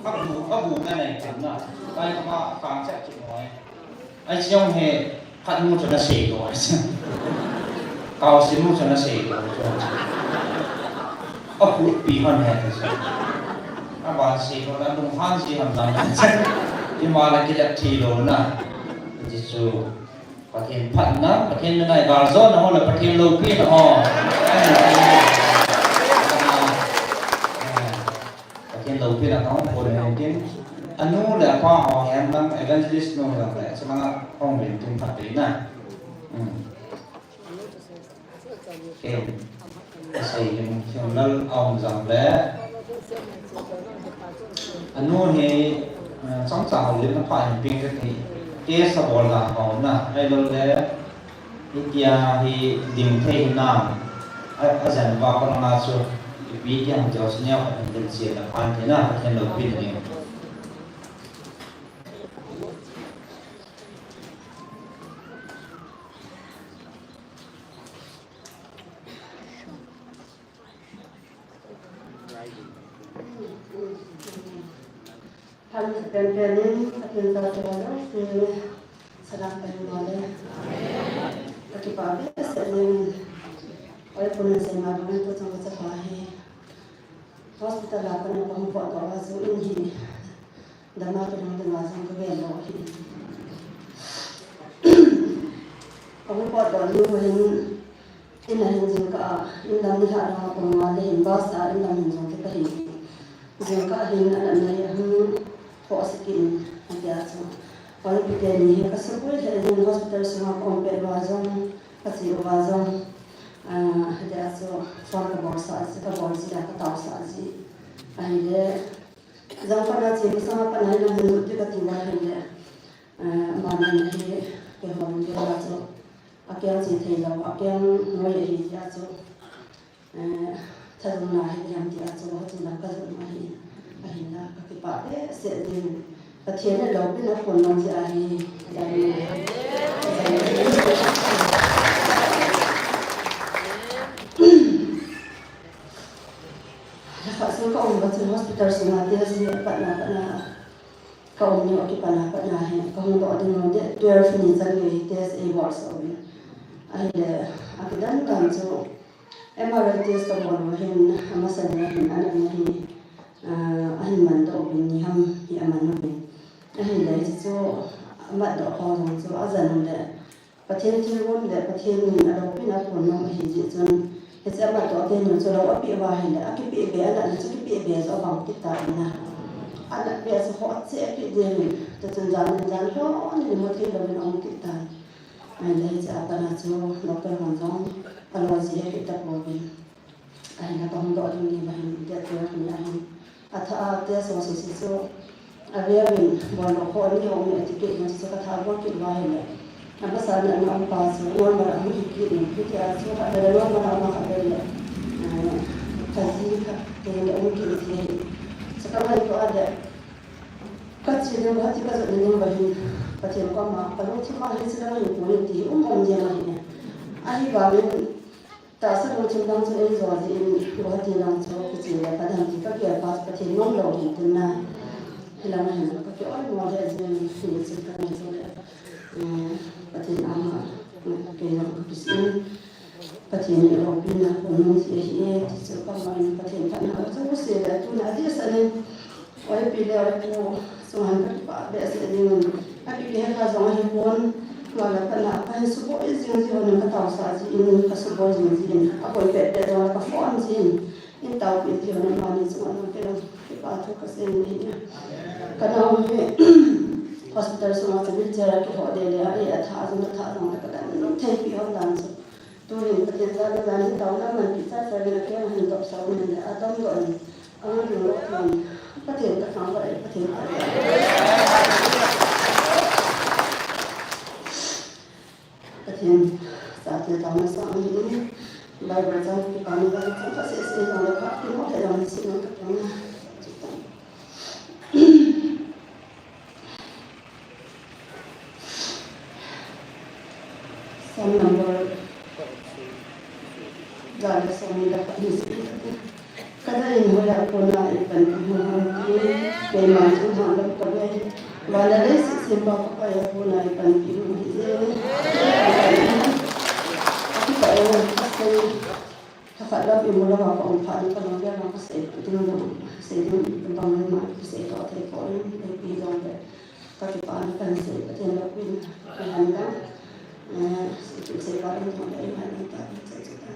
Ka bu, ka bu na nei kan na. Kai ka ma kang cha chu ho. Ai, chong he, khat nu chu na sei lo, ai, chong. Kau si nu chu na sei lo, chong. A khut pi hon he, chong. A Pansi ko na lunghan si ham dan. Ima la kilat thi lo na. Jisu. Pathen phatna, Pathen na ngai gal jo na ho la Pathen loupina ho. Pathen loupina ka hung pon hen tin. Anu le apa ho hen lang evangelist nu lang le. Chulanga hung len tin phat pe na. Hmm. Kei, kasei lim, Thionglal Aung Jang le. Anu hi, eh, chomcha houlim na pha hin ping kati. Case abol dan ho na, ahilou le, hitia hi ding thei hinam, a, ajan uva kon nga chu, ipi ti ham tia chu neo khat hin ding chia na phan thei na, Pathen loupina ding. Phat penpen in, Pathen chate ho jouse, salam kahin bol e. Kakipah behseh jeng in, oi pun in seima bang in tu chung kachapa hi hospital a pat a kahung potdoh uva chu in hi dama kilhung dinga jong kavel lou ahi. Kahung potdoh ni uva hin, in a hin jingkah a, in lam nilhah langa pung nga le hin bus a in lam hin jong kit ahi. Jingkah a hin anatna hi ahung khohsah kit in, atia chu. Oi ipi teni hi kasuboi lheh jeng in hospital sunga kaum pet uva jong, kache uva jong, ah, hitia chu phone kabolsah ji, kabol ji a kataosah ji. Ahile, jangphat a che masang a pat a hin lang hin lut ding kati uva ahile, ah, amani hi keiho lunggel a chu akeng che thei lou, akeng noi ahi jeh a chu, eh, thajung na hi diham tia chu, hachun lang kajot u ahi, ahinla kakipah behseh jeng in, Pathen in loupina aphon nom jeh ahi, Lhakhat sung kaum uva chun hospital sunga test hi apatna, apatna, kaum ni u akipan a patna hi kahung doh ding u date twelve ni chan gei hi test eibol sah uvin. Ahile, akidan dan chu M R I test kabol uva hin, amasa ni a hin, anatna hi, ah, ahin mandoh uvin, ni ham hi aman uvin. Ahile, hichu amatdoh pau jong chu ajan u le, Pathen thilgon le Pathen in aloupina aphon nom ahi jeh chun, hiche amatdoh teni u chu lou apeh uva ahile, akipeh be, anatna chu kipeh be joh abang kit tan ahi. Anat be chu khoh cheh kit jeng in, tichun jan in jan lhon in imu thei louvin aum kit tan. Ahile hiche a pat a chu doctor hon jong alo ji akit tapouvin. Ahinla kahung doh ding ni uva hin date twelve ni ahin. Athah a test ho sese chu aveuvin, bol lou ho ni ho ni ati kit in, chu katha bol kit uva ahile, amasa natna aum pa chu normal a ahung hi kit in, hitia chu khatvei le normal a um a, khatvei le, eh, kaji kha, kei le um kit in ati ahi. Chu kangaito a le, kache ding uva, Guwahati kajot na ding uva hin, Pathen koma kalungthim a hiche lang a hipon in ti hi um um jeng ahi. Ahivangin, tahsa lungthim lang chu eijo jeh in, Guwahati lang chu kiche le kadam ti kagel pa chu Pathen nom lou ahi tin na. Hilang a hin kakioi mo le jeng in, hiche kangai chu le, eh, Pathen ama, kei jong kakisih in, Pathen in aloupina aphon nom ji ahi e, ti chu kama in Pathen phatna jouse le tuna adeh sah in, Oi pi le oi pu, chunga hin kakipah behseh jeng in, akikihe kha jong ahipon, tua le pat a kahin suboi jing ji hon in kataosah ji in, kasuboi jing ji in, aboi pet pet jong le kaphone ji in, in taopi ji hon in amani chunga jong kei jong kipa thu kasei in ahi. Kanao hi hospital sunga chu wheelchair a kihoh de le, a, athah jong, athah jong le kadan thei pi hon dan chu. Tuhin Pathen jana jana taona manpi cha cha in akeng ahin dopsah un le adamdoh in, angailutna lou tuhin Pathen kathangvah e, Pathen kathangvah e. Pathen chate taona sang ahi in, Bible chang kipana chang khat seh seh jong le khat kimo le jong le seh jong le khat jong le. Psalm number, ja le som ni le khat ni si. Ka dei in hoiya kona i panpi hung ham ti, keima chun hanglam ka bei. Van le leiset sempa Pakai a kona i panpi hung hi je. Ka kipah e, ka sei. Khat lam imu lou a ka um phat in ka lung vel a ka sei ding lou, sei ding bang le ma ka sei to thei poi, ei pi jong le ka kipana ka sei Pathen loupina ka han dang, eh, sei pi sei pa ding jong le ei han ding ta, sei sei ta.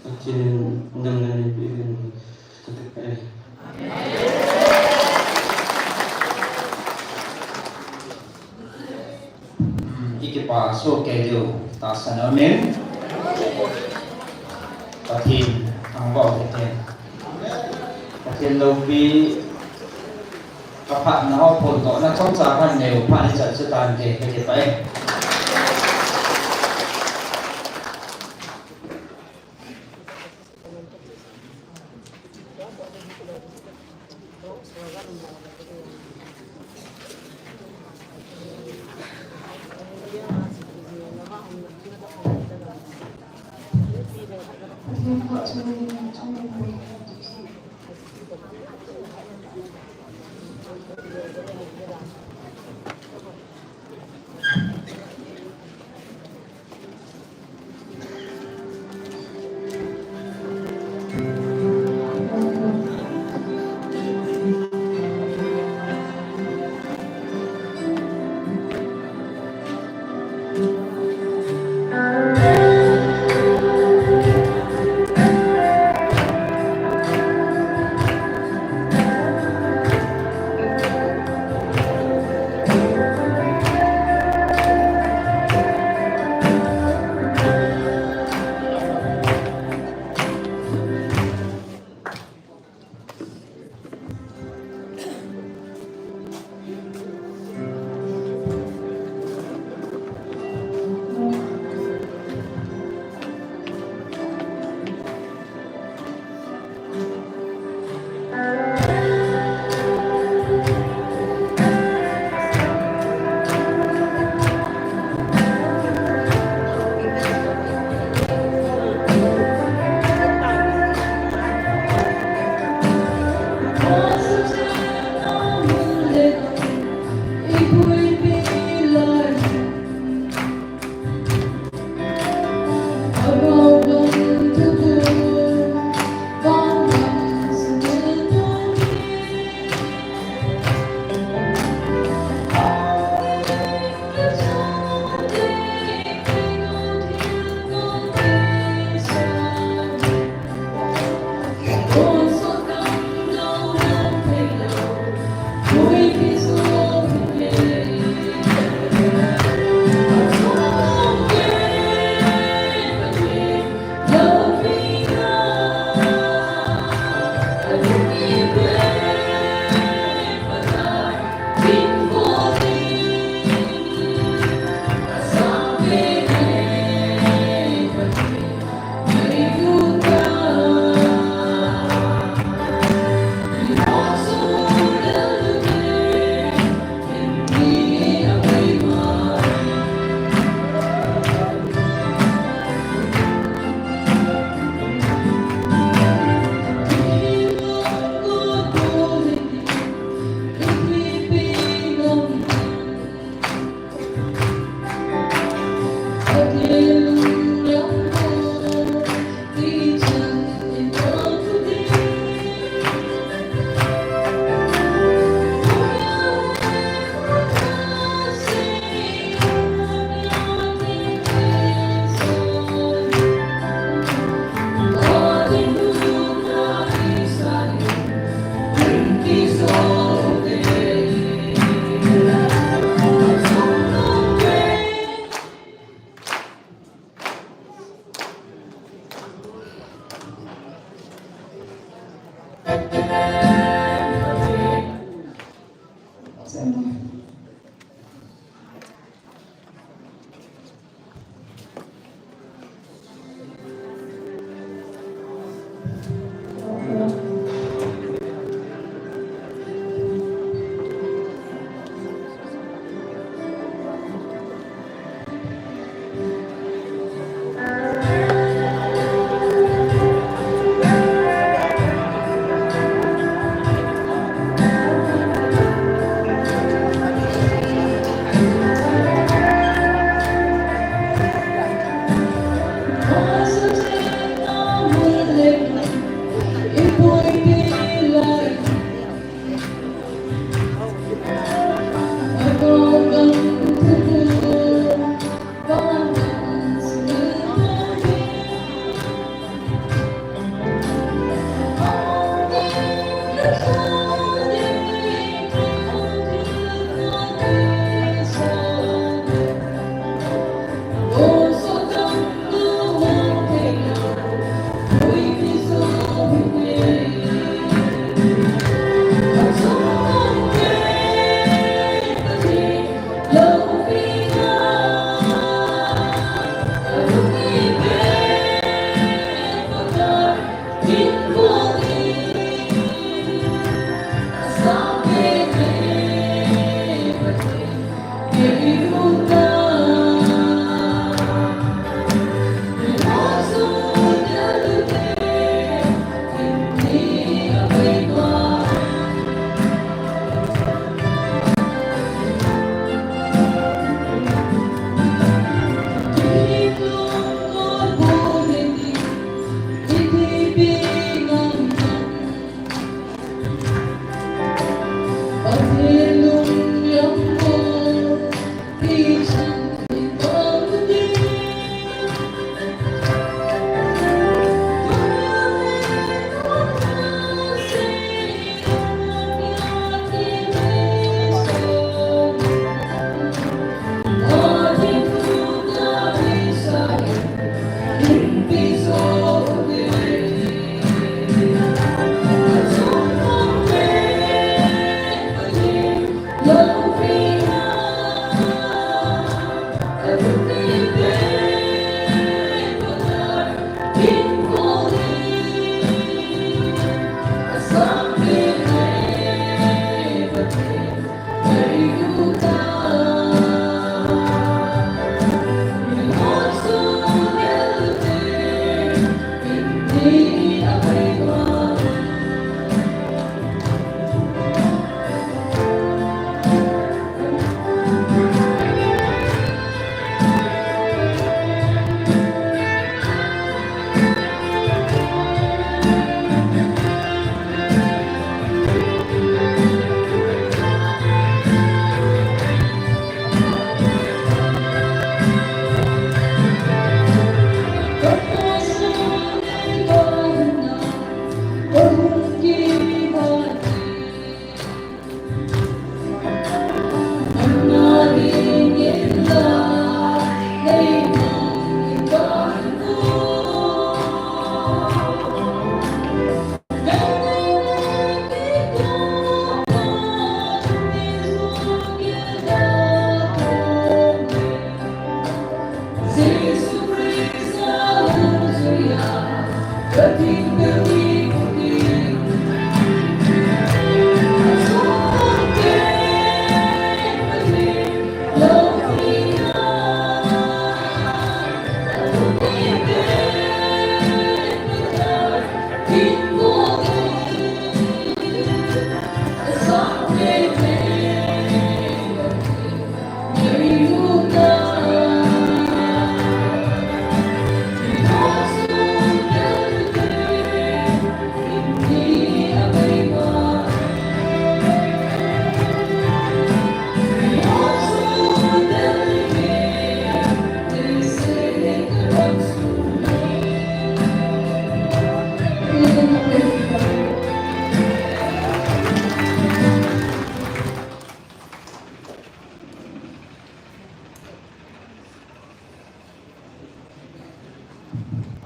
Pathen in damna neipe uvin. Amen. I kipa soh kei diu tahsan aumin. Pathen thangvah u hite. Pathen loupi ka phatna ho phondohna chomcha khat neiu phat ichan chu tante, ka kipah e.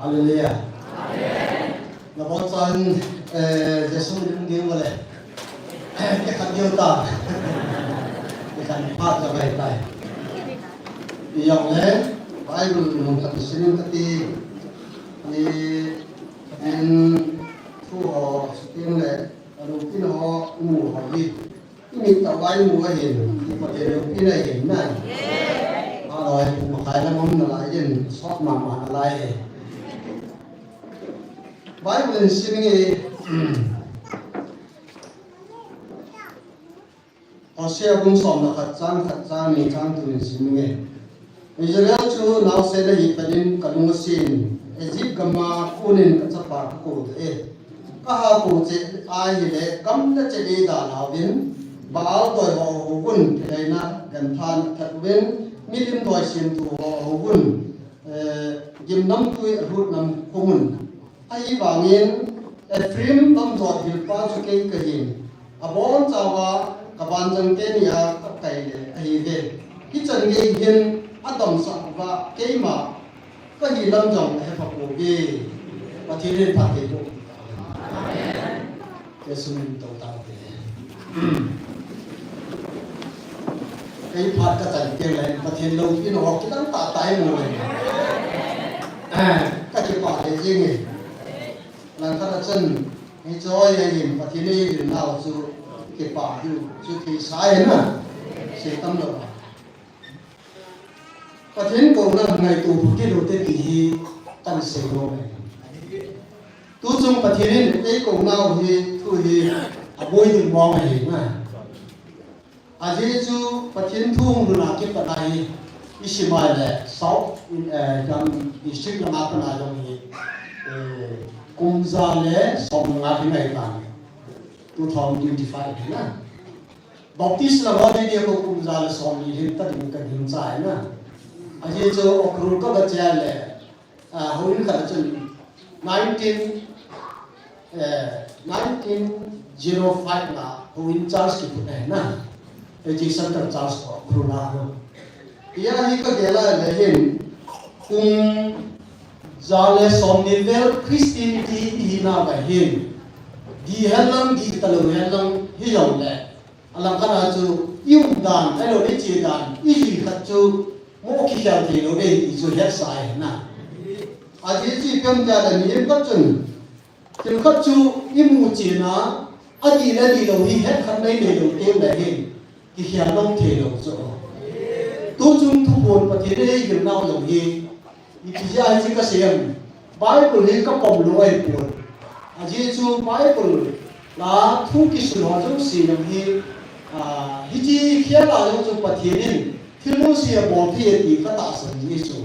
Hallelujah. Nabon chan, eh, Jesu lim ding wale. Ke khan diu ta. Ke khan phat la bai tai. Iyong le, Bible nung khat sinin kati. Ni, en, thu ho, sting le, anu kin ho, nu ho hi. Imit tah uva imu ahin, i Pathen loupina ahin na. Amen. Aloi, pung makai lam um nalai in, sot mama nalai e. Bible in sim inge, Hosea bung som le khat chang khat chang ni chang thum in sim inge. Israel chu naosen ahi panin kalung asen, Egypt gama konin kachapa kakou ta e. Kaha kou cheh ahile, gam le cheh le dalha uvin, Baal doi ho ahouvun, kileina ganthan athat uvin, milim doi semthu ho ahouvun, eh, gimnamtui alhut nam khomun. Ahivangin Ephraim lamjot hilpa chu kei kahin, abonchauva kavanjang teni a kakai le ahiuve. Hichan gei hin adamsah uva keima kahi lam jong ahepha pouve. Pathen in phatthei boh. Jesu min in tou tau te. Kei phat kachan teng le Pathen loupina ho kilang tah tah in mu le. Eh, kakipah le jing e. Langkhat a chun, hiche hi ahin, Pathen in eihil nau chu kipah diu chu theisa ahi na. Sei tam lou. Pathen kouna ngaito pha kit u te ti hi kan sei nom e. Tuchung Pathen in eikou nau hi thu hi aboi ding mong ahi na. Ajeh chu Pathen thu hung lhun a kipat a hi, isim a le South in, eh, gam district lama pat a jong hi, eh, kum ja le som nga hi ngai tan. Two thousand twenty-five hi na. Baptist lam a ding ding ko kum ja le som ni hin ta ding ka ding chai na. Ajeh chu Ukhrul ka ga che le, ah, houin khat chun nineteen, eh, nineteen zero five na houin church kiphut na. Eji Center Church ko Ukhrul a ho. Tia hi ka gel a le hin kum ja le som ni vel Christianity ihi na va hin. Di hen lang, di ta lou hen lang, hi jong le. Alang khat a chu, i um dan, ahilou le i che dan, i jui khat chu, mo kikhel thei lou ding ti chu hetsa ahi na. Ajeh chu ipi ham tia le mihem khat chun, thil khat chu i mu chen a, adih le adih lou hi het khat nei nei lou teng le hin, kikhel lou thei lou chu. Tuchung thuphon Pathen in eihil nau jong hi, Ipi jeh a hiche kasei em? Bible hi kapom lou ahipoi. Ajeh chu Bible a thu kisun ho jouse jong hi, ah, hiche khel a jong chu Pathen in thil jouse abol thei e ti katahsan jing e chu.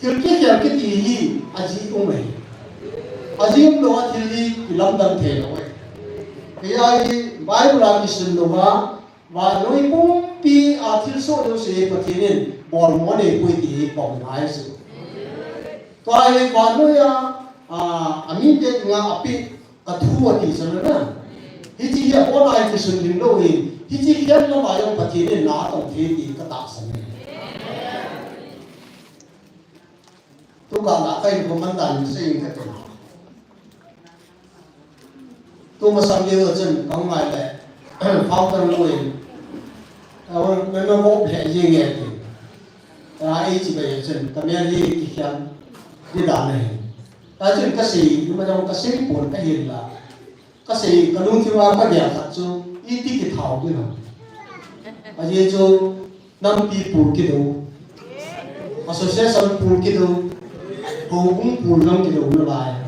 Thil kikhel kiti hi ajeh um ahi. Ajeh um lou a thil hi kilamdang thei lou ahi. Hiche a hi Bible a kisun lou a, Vannoi pumpi a thilsoh jouse Pathen in bolmo anei poi ti hi pom ngai chu. Tua hi vannoi a, a, amite dinga apeh kathu ati chan na. Hiche hi abon a hi kisun ding lou hi, hiche khel lam a jong Pathen in na atong thei ti katahsan e. Tukah a ka in comment dan in sei in kate. Tu masang leu chun ka hung ngai le, founder nu in, a, member of le jing e ti. A, ei chi bai chun, ka mel hi kikhel di dan ahi. Tachu kasei, ima jong kasei pon kahin la. Kasei, kalungthim a kagel khat chu, iti kithao ding ham. Ajeh chu, nampi pul kidou. Association pul kidou. Houbung pul jong kidou nalai.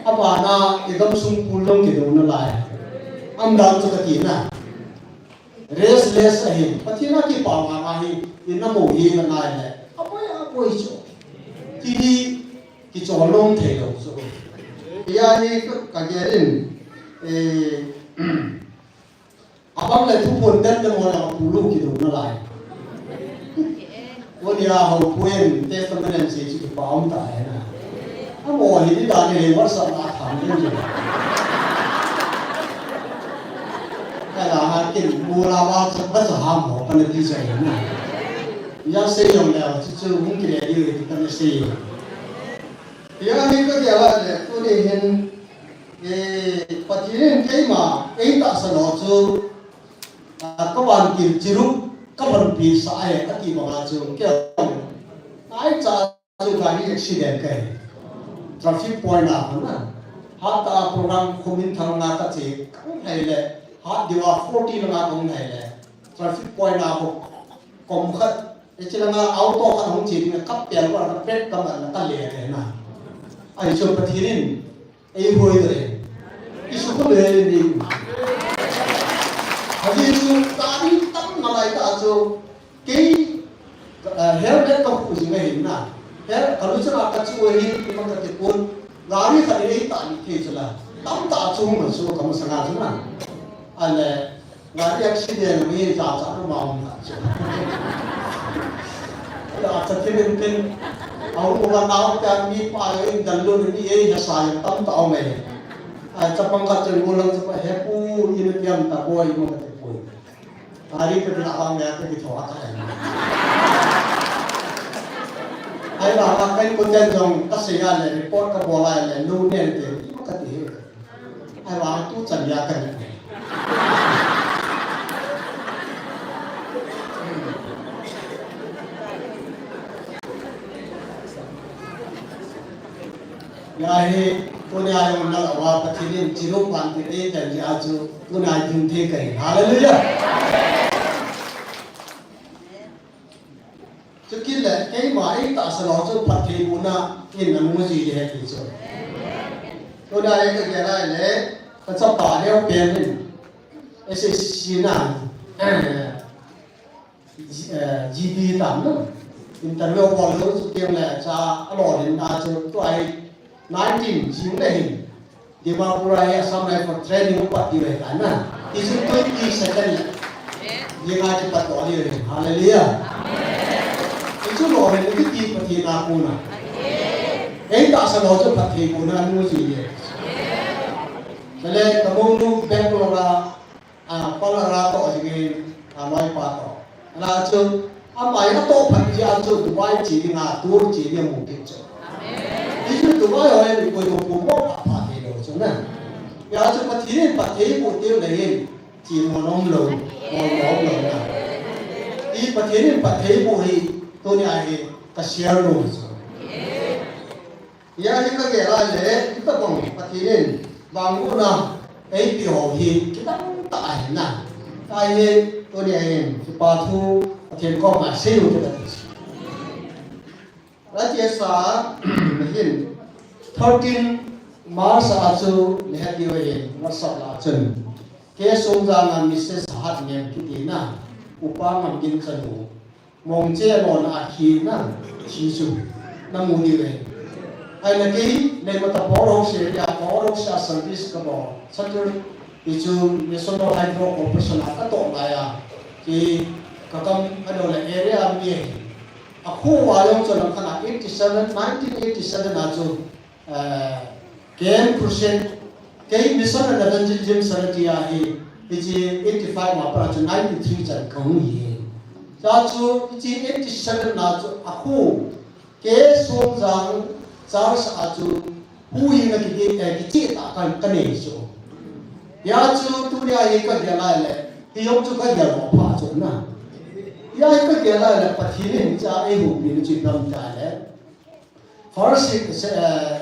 Abana, igamsung pul jong kidou nalai. Amdan chu kati na. Restless ahi. Pathen a kipah mama hi, inamo hi nangai le. Apoi, apoi chu. Ti hi, kichol nom thei lou chu. Hia hi ka, kagel in, eh, abang le thuphon den te mo le apulu kidou nalai. Konia houpu in testament in sei chu kipa um ta he na. Amo hi ni da ni le WhatsApp na tham den chu. Kala ha kin mula wa cha ba cha ham ho kana ti cha na. Ya sei jong le chu chu hung kile di ti kana sei. Hia hi kagel a le, tuni hin, eh, Pathen in keima, eitahsan ho chu, ah, kavantil chirup, kavanpeh sah e, kati banga chu, kei, aicha chu gari accident kahi. Traffic point a hung na. Hatah a program khumin thang nga kache, kahung lhai le, hat diu a forty langa kahung lhai le. Traffic point a hung, kom khat, Hiche langa auto khat hung che ding, kapel uva, kabrake kaman, kale le na. Ahi chu Pathen in, eihoi le. Isukhum le ni. Ajeh chu, gari tam nalai ta chu, kei, eh, helmet kakhu jing ahin na. Hel, kalu chana kachu ahin, ima kati pon. Gari khat in eitah ni thei chu la. Tamtah chu hung chu kamasanga chu na. Ale, Gari accident mi cha cha ma um na chu. Cha cha thim in tin. Au ko ga nau ta mi pa le in dal lu ni ei ha sa tam ta um e. Ai chapang khat chen mo lang chapa he pu in pian ta boi mo ka te pu. Gari pe na bang ya pe ki tho ta. Ai ba ka kai ko chen jong ka se ya le report ka bol a le lu ne te ka ti he. Ai, vang tu chan ya ka ni. Ya hi, tunia jong nalai uva Pathen in chirup vantil eichan jeh a chu, tunia jing thei kahi. Hallelujah. Chukit le, keima eitahsan ho chu phattheibohna in amu ji ding ahi ti chu. Tuna hi kagel a le, kachapa neo pen in, S S C na, eh, G-, eh, G D tam na. Interview bol lou chu teng le, cha alolhin na chu, tua hi nineteen jing le hin. Dimapur a hi Assam Rifle training upat diu ahi tai na. Hichu twenty second le. Dinga kipat doh diu ahi. Hallelujah. Hichu lolhin kiti Pathen a kona. Eitahsan ho chu phattheibohna amu ji e. Chule kamounu Bangalore a A, Palara toh jingin, a, loipa toh. Ana chu, ama atoh phat jeh a chu Dubai che dinga, tour che ding amu kit chu. Hichu Dubai ho hi koi ko pu mo pha pha thei lou chu na. Hia chu Pathen in phattheiboh tiu le hin, che mo nom lou, mo nom lou na. Hi Pathen in phattheiboh hi, tunia hi, ka share lou chu. Hia hi kagel a le, hitobang Pathen in vangbohna eipeh ho hi kidang tah ahi na. Ahi, tunia hin, kipa thu Pathen koma seiu te kati. Ache sa, hin, thirteen March a chu, nihati hin, WhatsApp la chun. K Songjang a Missus Hatngem kiti na, Upa Ngamgin chanu. Mongche lona a thi na, thi chu, namu diu ve. Ahi na kei, Neimata Bohol House area, Bohol House a service kabol. Satur, hichu, National Hydro Corporation a katoh lai a. Kei, kakam, adola area mi ahi. Akhu a jong chu langkhat a eighty seven, nineteen eighty seven a chu, Eh, K M Crusade, kei Mission and Evangelism Society a hi, hiche eighty five a pat a chu ninety three chan kahung hi. Chua chu hiche eighty seven a chu akhu, K Songjang Church a chu huhhingna kiti, eh, kicheh tah ka, kanei chu. Hia chu tunia hi kagel a le, hi jong chu kagel lou pha chu na. Hia hi kagel a le, Pathen in cha eihoupi na chu ipi ham tia le. First, eh,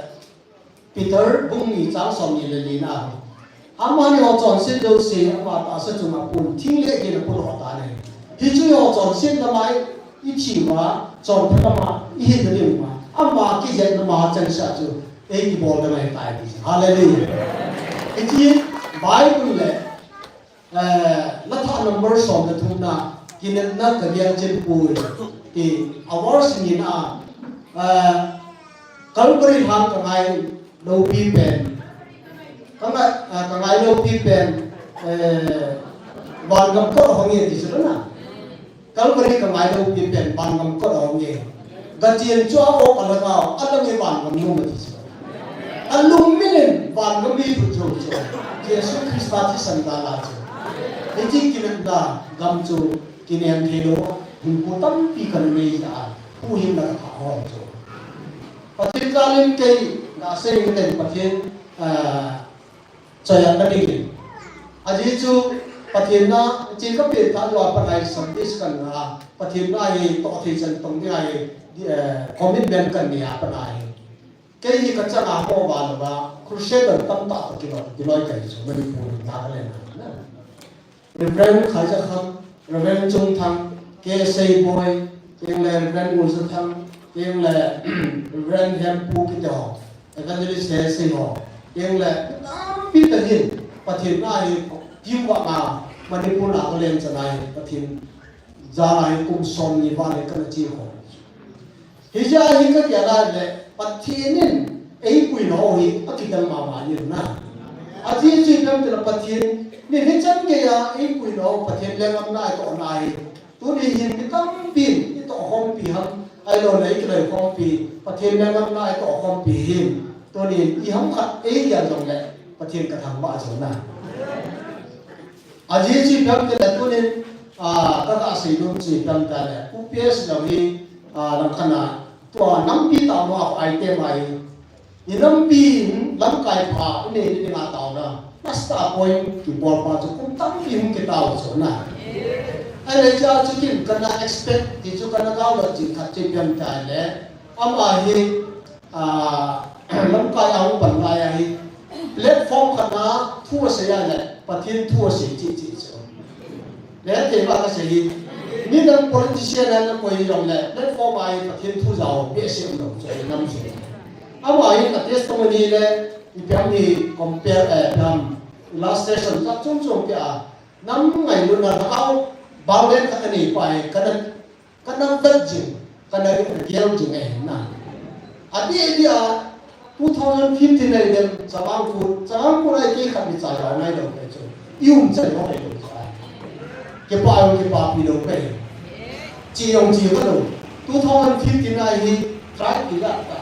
Peter bung ni chang som ni le li na. Amani ho chonset jouse ama tahsa chunga pun thing le gin a pun ho ta nei. Hichu ho chonset lamai i thi uva, chonphat lama i hin ding uva, ama kijetna ma chang sa chu ei kibol ding ahi tai ti. Hallelujah. Hiche Bible le Eh, la thah number som le thumna, kinepna ka gel chin pui, ti, a verse nina, eh, Calvary lhang ka ngailou pi pen, ka ngai, eh, ka ngailou pi pen, eh, vangam kot a hong e ti chu na. Calvary ka ngailou pi pen vangam kot a hong e. Ka chien chu a ok a lhagao, a lang e vangam nom a ti chu. A lungmin in vangam mi thu chu chu. Jesu Christa thisan dan a chu. Hiche kinepna gam chu kinem thei lou, hinkho tampi kana nei a, huhhingna ka thah hon chu. Pathen jal in kei, ka sei in kei Pathen, ah, choi a ka ding in. Ajeh chu Pathen na, hiche ka pengthah lou a pat a hi Sunday school na, Pathen na hi toh thei chan tong ding a hi, eh, commitment ka nei a pat a hi. Kei hi ka chang a ho va lou va, crusader tamtah toh kiloi, kiloi ka hi chu, Manipur, Nagaland a na. Reverend Khaijakham, Reverend Chungthang, K. Seiboi, teng le Reverend Ngulzathang, teng le Reverend Hempu kiti ho, Evangelist Hesei ho, teng le tampi tah hin, Pathen na hi team work a, Manipur, Nagaland chan a hi, Pathen jal a hi kum som ni val hi kana che ho. Hijeh a hi ka gel a le, Pathen in eipuina ho hi akidang mama in na. Ajeh chu ipi ham itile Pathen, ni hichan gei a eipuina ho Pathen lenggam na itohna hi. Tuni hin mi tampin itoh khompi ham, ahilou le ikiloi khompi, Pathen lenggam na itoh khompi hin. Tuni in iham khat eigel jong le Pathen ka thangvah chu na. Ajeh chu ipi ham itile tunin, ah, ka, ka seinom chu ipi ham itile, U P S jong hi, ah, langkhat a, tua nampi taona a item ahi. I nampi in lamkai pha, i nei ding a taona. Master point kibol pa chu kum tampi hung kitao chu na. Ahile chu chu kin kana expect, ti chu kana gaolou jing khat chu ipi ham itile, ama hi, Ah, lamkai a hung pan lai a hi, platform khat a thu asei a le, Pathen thu asei cheh cheh chu. Le te ba ka sei hi, midang politician a na koi jong le, platform a hi Pathen thu jao behseh um lou chu, nam chu. Ama hi ka testimony le, ipi ham hi compare, eh, ipi ham, illustration, ka chom chom kei a, nam ngailutna lhagao, bang len khat anei pa hi, kana Kana vet jing, kana gel jing ahi na. Adeh deh a, two thousand fifteen a i dem, Chavang Kut, Chavang Kut a i kei khat ni cha jao ngai lou pai chu. I um chai lou pai lou chu. Kipa jong kipapi lou pai. Che jong che kha lou. Two thousand fifteen a hi, tribe kila ta.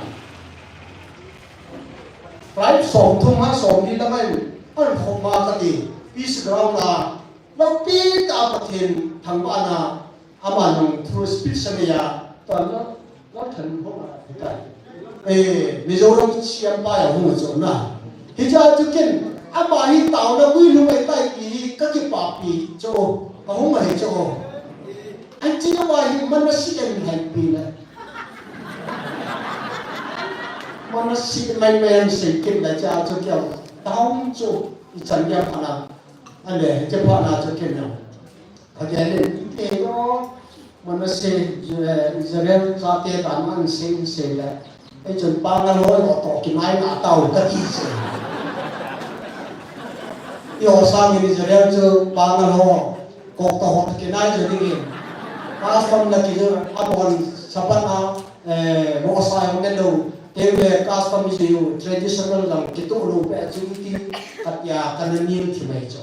Tribe som thum ha som li la mai, an khom ma kati, peace ground a, lampi ta Pathen thangvahna, Ama nung through speech sa nei a, tuan la, la than ho ma, hitai. Eh, Mizoram siam pa ya hung a chu na. Hijeh a chu ken, ama hi taona vui lhung ahitai ti hi ka kipapi chu, ka hung ahi chu. An chi na wa hi Manasseh in hai pi na. Manasseh mai mai an sei ken la cha chu kya. Taung chu, i chan ya pa na. An le, che pa na chu ken na. Ka gel in, ite o, Manasseh, eh, Israel chate dan an sei, sei le. Ei chun pangal ho, o to kinai na tao ka ti se. I ho sang in Israel chu pangal ho, kok to ho kinai chu ding in. Custom na ki chu, abon sapan a, eh, mo sa ho ne lo, te le custom chu traditional lang ki to lo pe chu ti, ka tia ka na ni ti mai chu.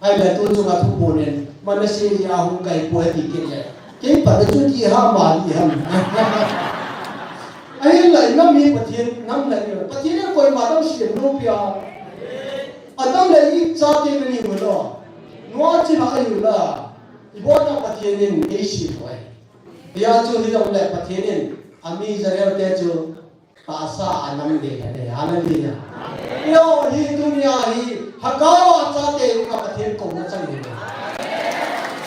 Ahile tu chunga thupuon in, Manasseh hi ahung kai poi ati kit le. Kei pa na chu ti ha ma ti ham. Ahinla i nam hi Pathen nam la ni. Pathen in koima dang sem lou pi a. Adam le Eve chate na ni u lo. Noah chi ha u la. Ibon a Pathen in ei sem lou. Hijeh chun hijongle Pathen in ami Israel te chu tahsa a nam le le, hallelujah. Yo, hi dunia hi, Hagar a chate dinga Pathen kouna chang hi.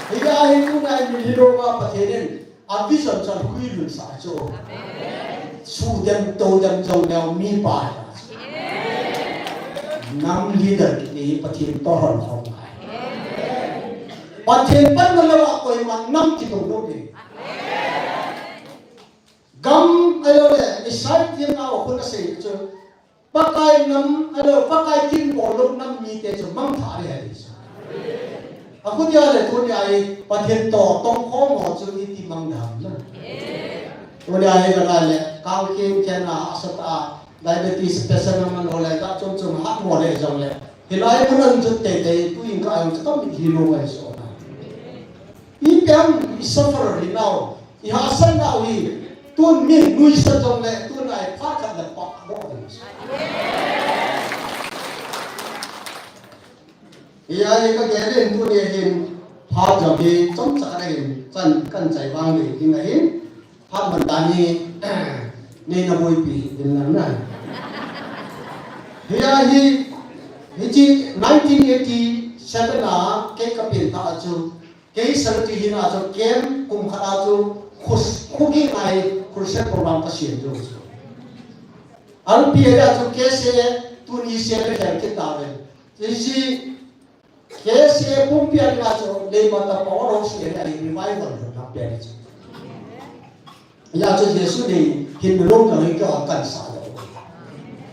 Hijeh a hi dunia hi mi hilou va Pathen in a vision chu ahuilhun sah chu. Su dem, to dem jong le mi pa hi. Nam leader kiti hi Pathen toh hon hon ngai. Pathen panna lou a koima nam kidong lou ding. Gam ahilouleh Isaiah themgao a khun asei chu, Pakai nam, ahilouleh Pakai kin bol lou nam mite chu mangthah ding ahi chu. Achuti ahile tunia hi Pathen toh tongkhom ho chu iti mang ding ham na. Tunia hi ka ngai le, kang khen khen a, asa tah a, diabetes patient a man ho le, ka chom chom hat ho le jong le. Hilai mun an jut tei tei, tuin ka ang chu ka mit hi lou ngai so na. Ipi ham i suffer hi nau, i hahsat nau hi, tun min nuisat jong le, tun a hi phat khat le pah bou ding. Hia hi ka gel in tuni hin phat jong hi chomcha ka hin chan kan chai vang ve ding ahin, phat man dan hi nei na boipi ding lang na. Hia hi, hiche nineteen eighty-seven a kei ka pen ta chu, kei Salati hina chu camp kum khat a chu khus-, khugi ngai crusade program ka siam chu chu. Alpi area chu K C A tuni se le khel kit ta ve. Hiche K C A pumpi a dinga chu Leimatam Power House area hi revival hung lhung pen chu. Hia chu Jesu nei hin lung ka hi ka kan sa lo.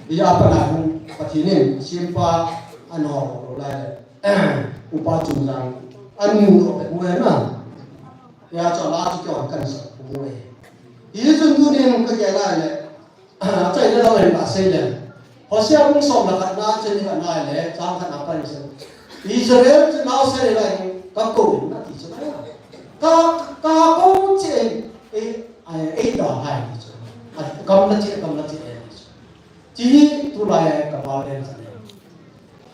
Hia pa na hung Pathen in simpa an ho lo lai le. Upa chung jang an mu lo pe mu na. Hia chu la chu ka kan sa mu e. Hi chun tunin ka ke lai le. Achaina lou hin ka sei le. Hosea bung som le khat na, chang khat na le, chang khat na pan se. Israel chu nao se le lai ka kou na ti chu na. Ka, ka kou che e, e, e da hai ti chu. A, kam na che, kam na che e ti chu. Chi hi tulai e ka ba le sa le.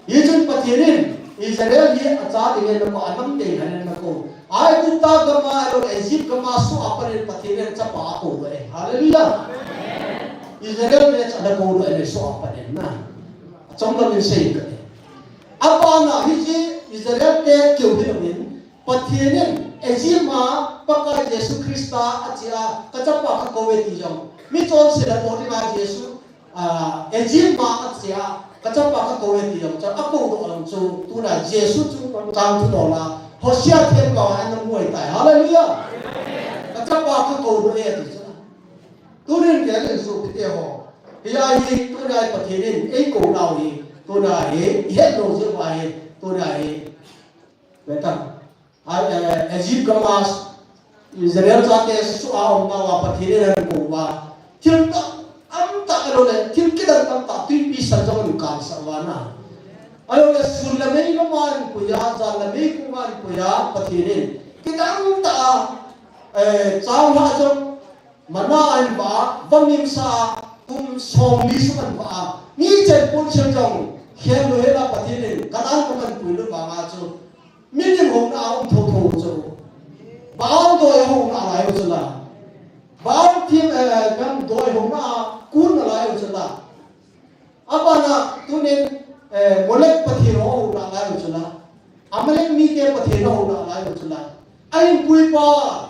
Hichun Pathen in Israel hi acha dingin ana kou, anam tei dingin ana kou. Aigupta gam a, ahilou le Egypt gam a soh a pat in Pathen in achapa akou doh e. Hallelujah. Israel te chu ana kou doh e soh a pat in na. Achom lam in sei ka e. Abana hiche Israel te keu hilou in Pathen in Egypt a Pakai Jesu Christa ache a, ka chapa ka kou e ti jong. Mi chonse la to ding a Jesu A, Egypt a ache a, ka chapa ka kou e ti jong chu, akou doh jong chu, tuna Jesu chu chang thu doh la, Hosea themgao a ana mu ahitai. Hallelujah. Ka chapa ka kou doh e ti chu. Tunin gel in sopite ho. Hia hi, tuna hi Pathen in eikou nau hi, tuna hi, i het lou jeh uva hi, tuna hi. Ve ta. A, eh, Egypt gam a Israel chate soh a um nau a Pathen in akou uva. Thil tam, tamtah ahilou le, thil kidang tamtah twipi sal jong ahin kansah uva na. Ahilou le sun le mei lama ahin pui a, jan le mei koma ahin pui a, Pathen in. Kidang tah a, eh, changlhah jong Manna ahin vah a, vangimsa a, kum somli sung ahin vah a. Mi chen pon chen jong, khen lou hela Pathen in, Canaan gam ahin pui lut vang a chu. Milim houna a um thotho chu. Baal doi houna a lai u chu la. Baal thim, eh, gam doi houna a kun a lai u chu la. Abana tunin, eh, Molek pathen ho houna lai u chu la. Amalek mite pathen ho houna lai u chu la. Ahin pui pa,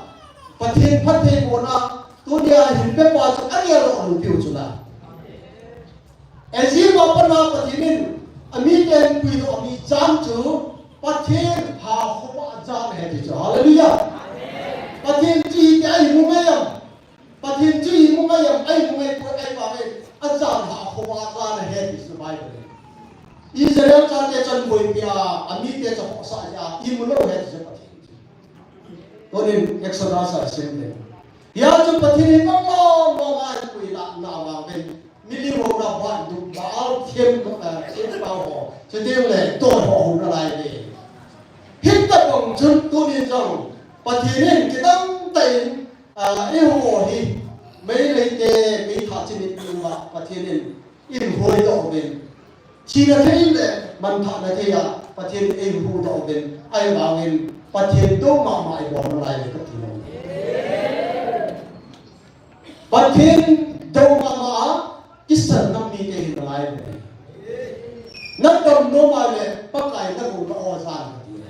Pathen phattheibohna, tunia hin pe pa chu agel lou lou piu chu la. Egypt a pat a Pathen in, amite ahin puidoh mi jan chu, Pathen pha khova jan ahi ti chu. Hallelujah. Pathen chu hiti ahi mu ngai am. Pathen chu imu ngai am, imu ngai poi, ahivangin, ajan ha khova jan ahi ti chu Bible in. Israel chate chan boipi a, amite chu khohsah a, imu lou ahi ti chu Pathen chu. Tunin Exodus a sim le. Hia chu Pathen in mama, mama, pui la, na vang ven. Milim houna ban du, Baal thiem, eh, thiem pau ho. Chuteng le, doi ho houna lai ve. Hitabang chun tunin jong, Pathen in kidang tah in, A, eiho hi, Meitei te, meithah chimit uva, Pathen in, eihuhdoh uvin. Thina thei le, manthahna thei a, Pathen in eihuhdoh uvin. Ahivangin, Pathen dou mama ibol nalai uve kati nom. Pathen dou mama a, Kisan nam mite hi nalai uve. Nadam nom a le Pakai nakou na o jan kati le.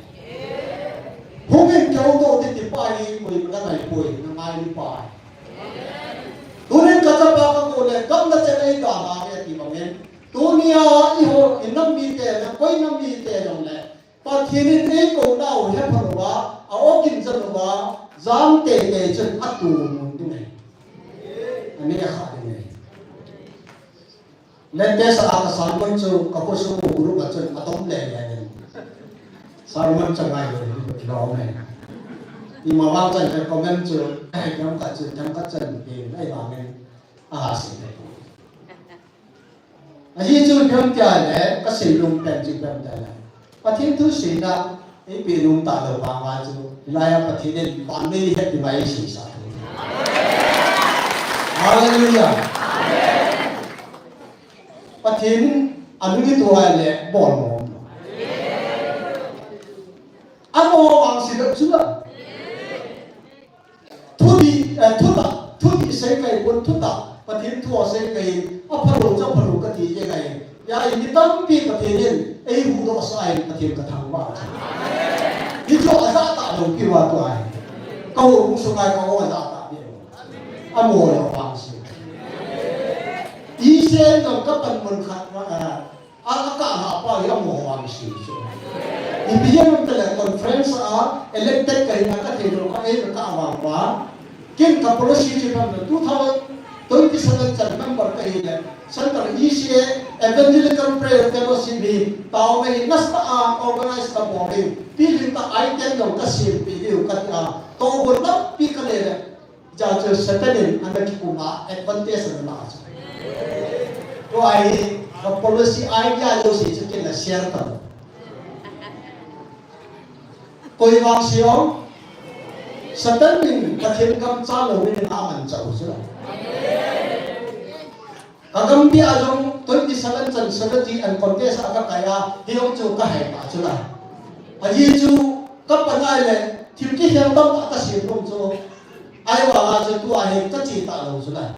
Hungin keu to ti ti pa hi koi nangai poi, nangai ni pa. Tunin kachapa kakou le, gam na chen ei dalha ve ti bangin. Tunia eiho, i nam mite le, koi nam mite jong le, Pathen in eikou nau hepha louva, a-ogin ja louva, jang teitei chun atoh mun ding ahi. Anei akha ding ahi. Latest a ka sermon chu ka khosung group a chun adom lele in. Sermon chu ngai lou, lou me. Ima vang chan ka comment chu, eh, jam ka chu, jam ka chan, eh, nai vang in. Aha, si. Ahi chu ipi ham tia le, ka sei nom pen chu ipi ham tia le. Pathen thu seina, eipe nom talou vang a chu, hilai a Pathen in vannoi hetpi mai eisei sah thu. Hallelujah. Pathen in anung itoh a le, bol mo. Amaho vang sei lou chu la. Thudih, eh, thutah, thudih sei kahi pon, thutah, Pathen thu a sei kahi, aphalou chu aphalou kati jeng ahi. Hijeh in mi tampi Pathen in eihuhdoh sah in Pathen ka thangvah. Hichu ajah talou kit uva tua hi. Ka houbung sunga ka ho ajah tah ding. Amaho vang sei. Isen jong ka panmun khat, eh, A, a ka ha pa hi amaho vang sei chu. Ipi jeh ham itile conference a elected kahi na ka thei lou ka ei ka vang pa. Ken ka policy chu ipi ham itile two thousand twenty-seven chan member kahi le. Central E C A Evangelical Prayer Fellowship hi taona hi nasa a organize ka bol hi. Pilhin ta item jong ka sempeh diu kati a. Tohgon tampi ka nei le. Hijeh chun Satan in ana kikum a advantage ana la chu. Tua hi ka policy idea jouse chu ken na share ta. Koi vang sei ham? Satan in Pathen gam cha lou ding in aman chau chu. Ka gampi a jong twenty-seven chan strategy and contest a ka kai a, hijong chu ka hai ta chu la. Ahi chu ka pan a le, thil kikhel tamtah ka sem nom chu. Ahivang a chu tua hi ka che talou chu la.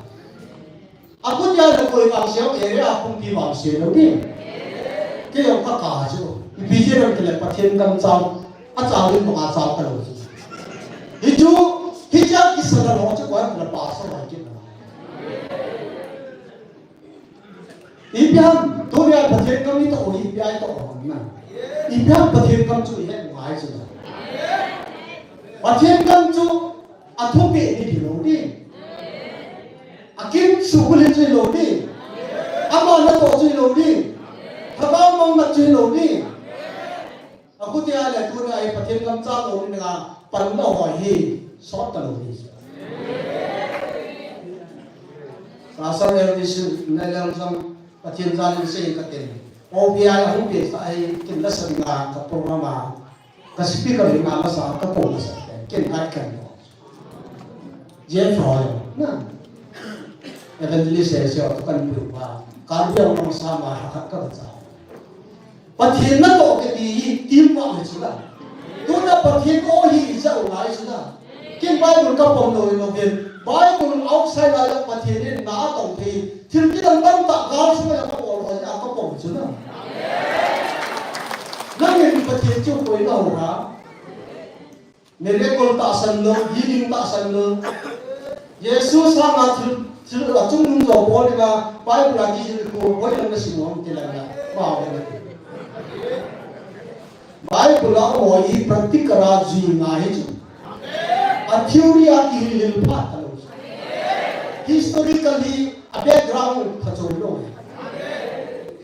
A kut a le koi vang sei ham, area a pumpi vang sei lou ding. Kei jong ka kah chu. Ipi jeh ham itile Pathen gam chang, achang ding banga chang talou chu. Hichu, hichea kisan lou chu koi ham itile pastor lai kit na. Ipi ham, tunia Pathen gam itoh hi ipi a itoh ham na. Ipi ham Pathen gam chu ihet ngai chu na. Pathen gam chu athupeh ni hilou ding. Akin suhbulhit chu hilou ding. Ama natoh chu hilou ding. Lhagao mangmat chu hilou ding. Achuti a le tuna hi Pathen gam chang lou ding a panna ho hi sot talou ding. Pastor Elvis Nalel jong Pathen jal in sei ka tin. O B I ahung pe sa hi kin la sa ding a ka program a ka speaker hi ma la sa ka ko la sa ken kai kan lo. Jeff Roy, na. Evangelist se se o kan pu pa. Kan dia ma sa ma ha ka ka cha. Pathen natoh kiti hi team work hi chu la. Tuna Pathen ko hi i jao lai chu la. Ken Bible ka pom lou lou vin. Bible outside a la Pathen in na tong thei. Thil kidang tamtah gal sunga ka bol ho a ka pom chu la. Nangin Pathen chu koi na ho ha. Miracle tahsan lou, healing tahsan lou. Jesu sanga thil, thil achungnung jo bol dinga, Bible a kihil khu, hoilang na sim u ham ti langa, ma ho na. Bible a mo hi practical a jui nga hi chu. A theory a kihil hil pha ta lou. Historically, a background pha chom lou.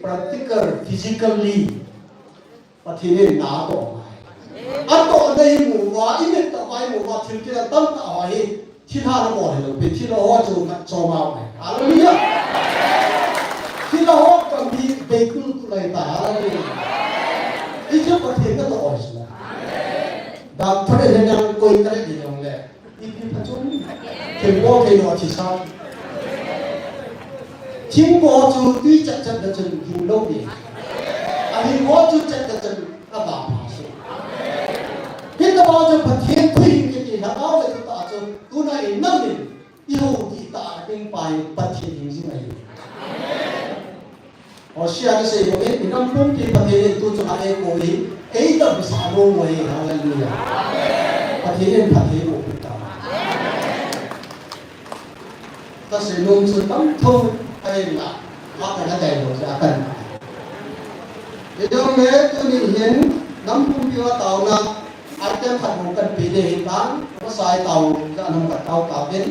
Practical, physically. Pathen in na atoh ngai. Atohna hi mu uva, i mit tah uva i mu uva, thil kidang tamtah ho hi, thilha na bol hilou pi, thilha ho chu mat chom a um e. Hallelujah. Thilha ho kam hi beikul kul lai ta, hallelujah. Hichu Pathen natoh ho chu. Doctor le nang koi ka le ni long le. Ipi phachom. Thingpo thei lou a thi sa. Thingpo chu tui chat chat na chun hing lou ding. A hing ho chu chat na chun a ba pha se. Hitabang chu Pathen thu hing kiti na au le tu ta chu tuna in nang in i ho ti ta ding pai Pathen hing jing ahi. Hosea kisei bou in, i gam pumpi Pathen in tu chunga eikou hi, eidamsah nom u ahi, hallelujah. Pathen in phatthei eiboh peh ta. Kasei nom chu tam thou ahi la, a kana dai lou chu a kan. Hijongle tuni hin nam pumpi uva taona item khat bou kahin pe ding ahitan, pasal taona jat ham katao tauvin.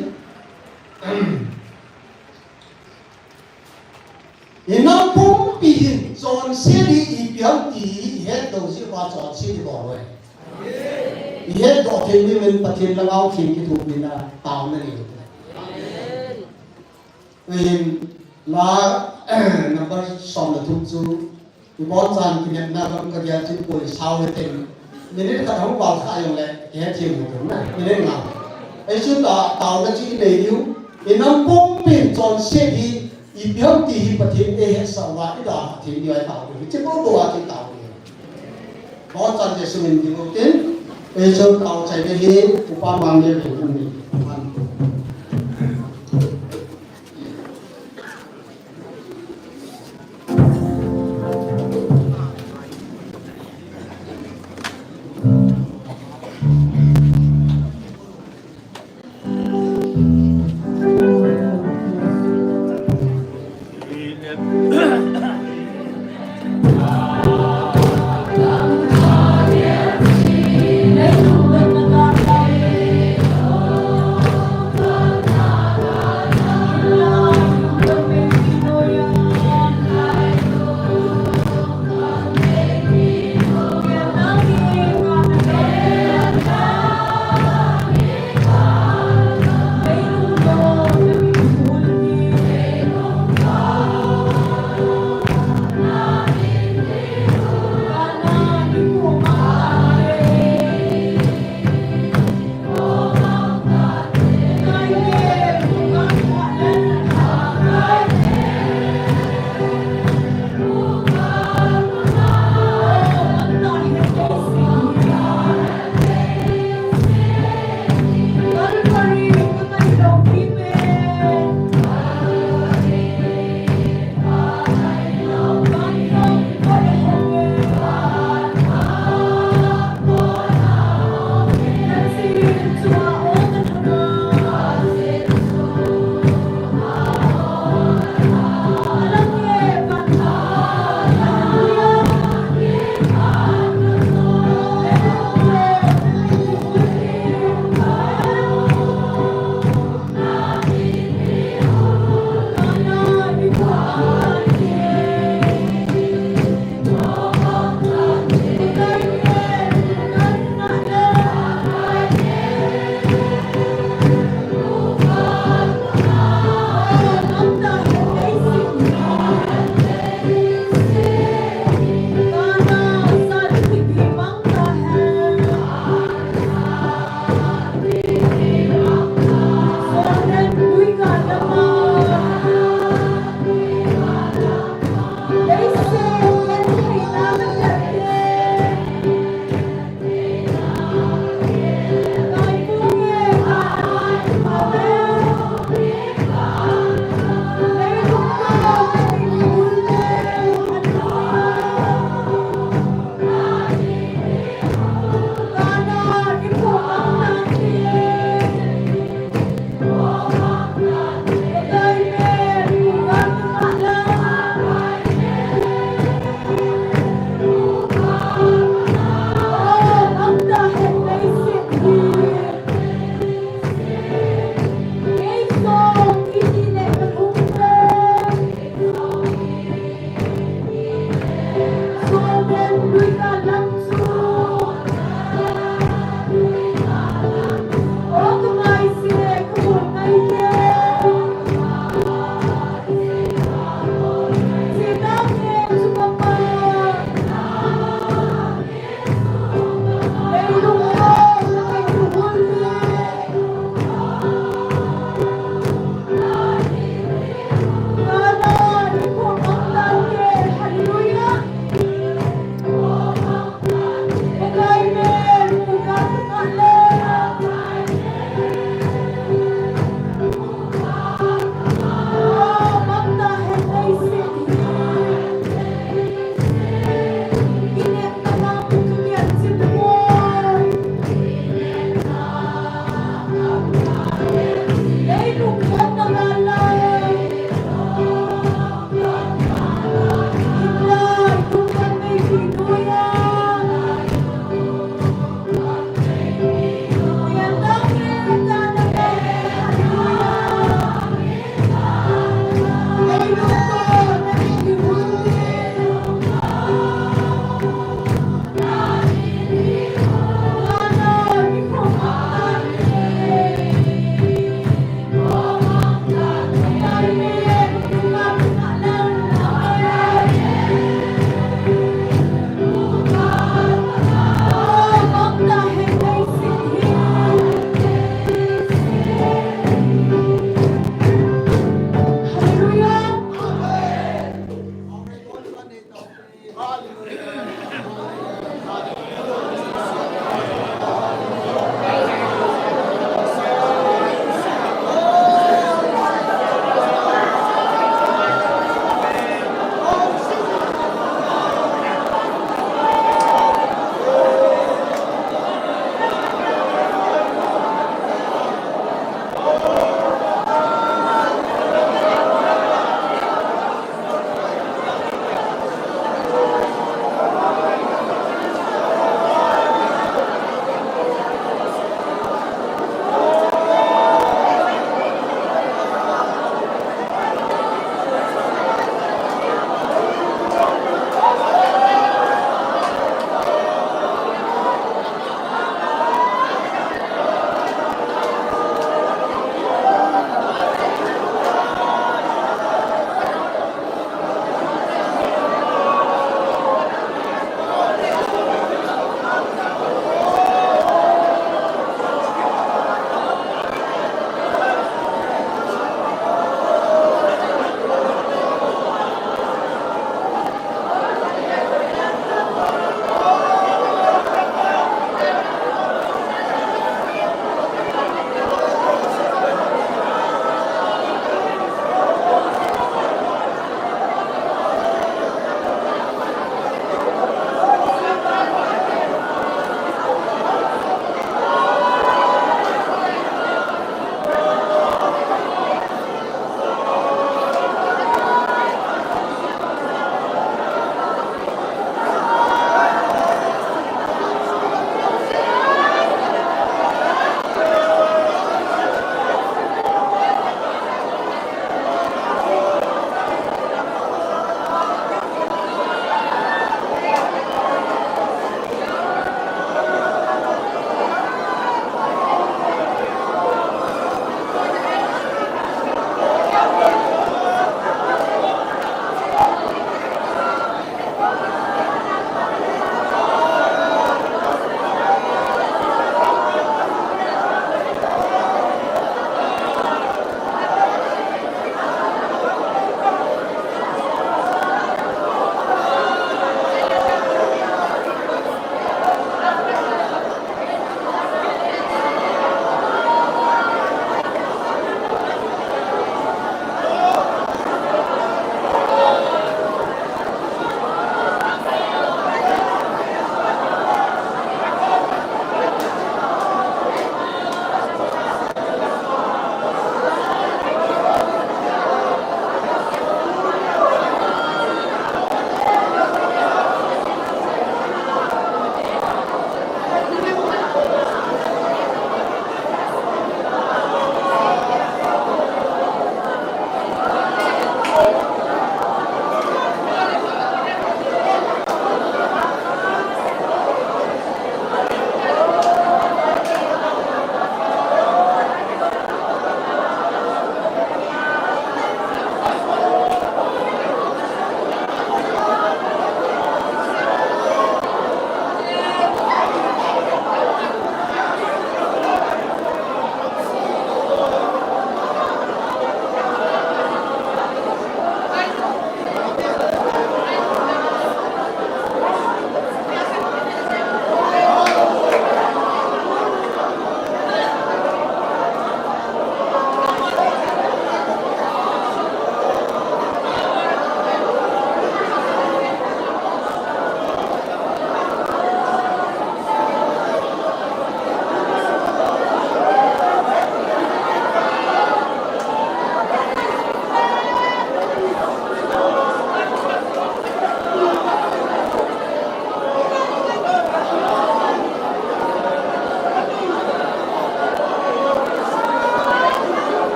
Inam pumpi hin chonset hi ipi ham ti hi ihetdoh jeh uva chonset ibol uve. Ihetdoh thei diuvin Pathen Lhagao Theng kithopina taona nei u hite. Ahin la number som le thum chu ibon chan kinepna gam kagel chu koi sao le teng. Minute khat hung val kha jongle kihethem u hite na. Minute nga. Ahi chu ta taona chu inei diu. Inam pumpi hin chonset hi ipi ham ti hi Pathen in eihetsah uva idalha thei diu ahi taona. Hiche bou bou a chu taona. Bou chan Jesu min ti bou tin. Ei chun tao chai ve hi, Upa Mangel hin um ni.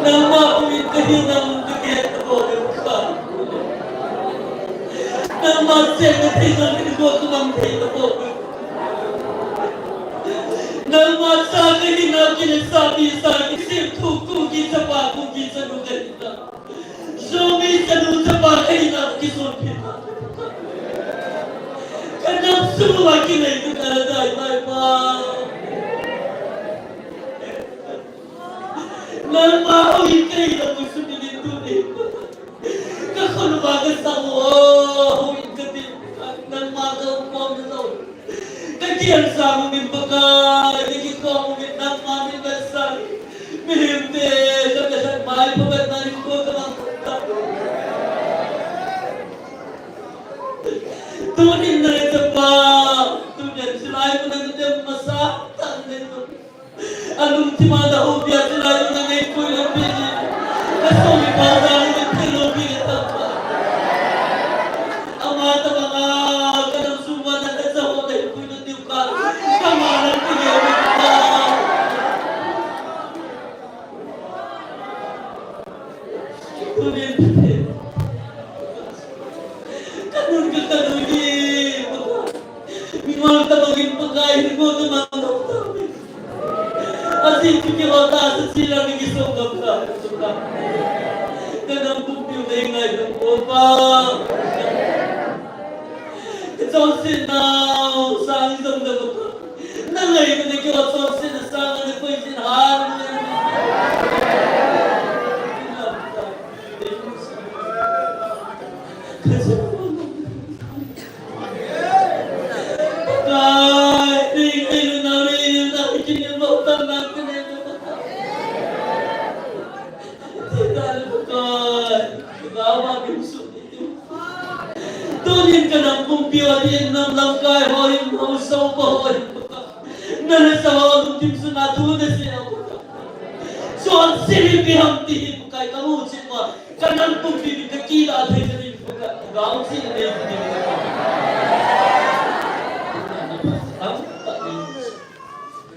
Nangma hung in kahi nang kahet tapou. Nangma cheng kathei nang kahi go tumang thei tapou. Nangma cha kahi nang kile sa pi sa kisem thu Kuki chapa Kuki chanu kahi nang. Zomi chanu chapa kahi nang kisun phi nang. Kanam sung uva kinei tu kala dai dai pa. Nangma houin kahi nang kisun phi nang tu ni. Kakhut uva kasang u, houin kati, nangma kaum khom nalou. Kakiang sang u min Pakai, kakikhom u min nangma min vetsah. Mihem te, kakisat mai phavetna in ko kamang ta. Tunin nang chapa, tunin silai mun nang dem masa, tang nang tu. Alungthim a na houpi a chulai mun a neipui loupi ji. Kasopi pa jal in thei loupi katam pa. Ama tabang a kanam sung uva na kacha ho neipui lou diu ka. Kama lang tu ye pa. Tunin kanun ka kanun ni. Mimang tabang in Pakai hin ko tumang tabang. Ajeh chu keiho tah sa sila ni kisong ngam ka, chu ka. Kanam pumpiu nei ngaidam ko pa. Kachonset nau sang jong jong ko. Nangai ko ni keiho chonsetna sang ni koi jin hal. Pakai, nei, nei, nei, nei, nei, kini mo tan na kini mo tan. Tita le Pakai, Pakai ma kim su ni. Tunin kanam pumpiu a din nam lamkai ho hin, ho sau pa ho hin, Pakai. Nana sa ho lungthim sunga thu nasei a, Pakai. Chonset hi ipi ham ti hi, Pakai, kamu chet ma. Kanam pumpi in kakilah thei jeh in, gao chin nei pumpi in.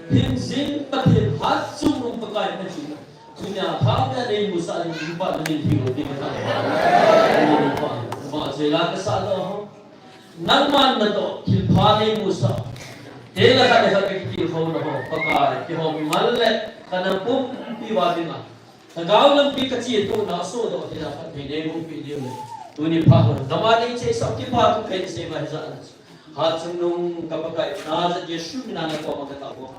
Hingjing Pathen hatchungnung Pakai na china. Tunia thapia neimusah in, Pakai na min thilou ti kata. Pakai, ma chela kasa doh ho. Nangman natoh thilpha neimusah. Tela khat le khat kakitilkhouna ho, Pakai, keiho mimal le kanam pumpi uva dinga. Lhagao lampi kache tohna sodoh thei a phatthei neiboh peh diu le. Tuni phat hon gam a neichesah u kipathu kahin sei uva hijeh a. Hatchungnung ka Pakai Nazareth Jesu mina nakoma kataovin.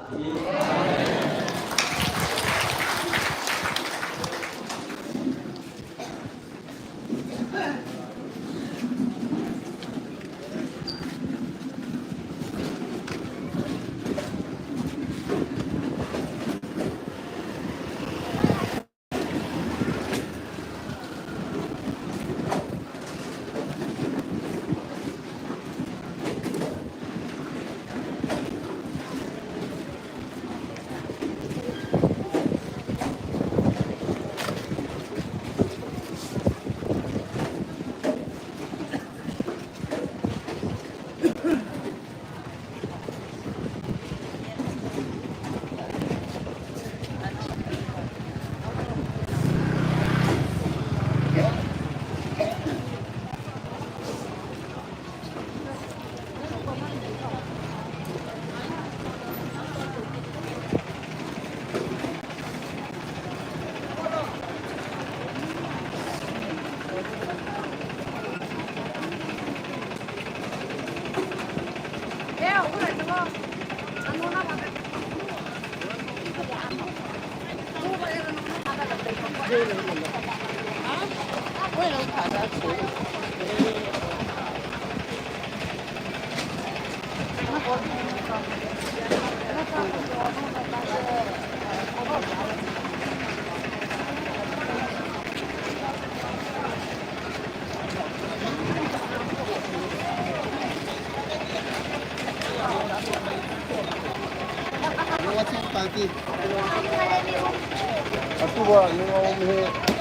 Atu ba, nung a um hi.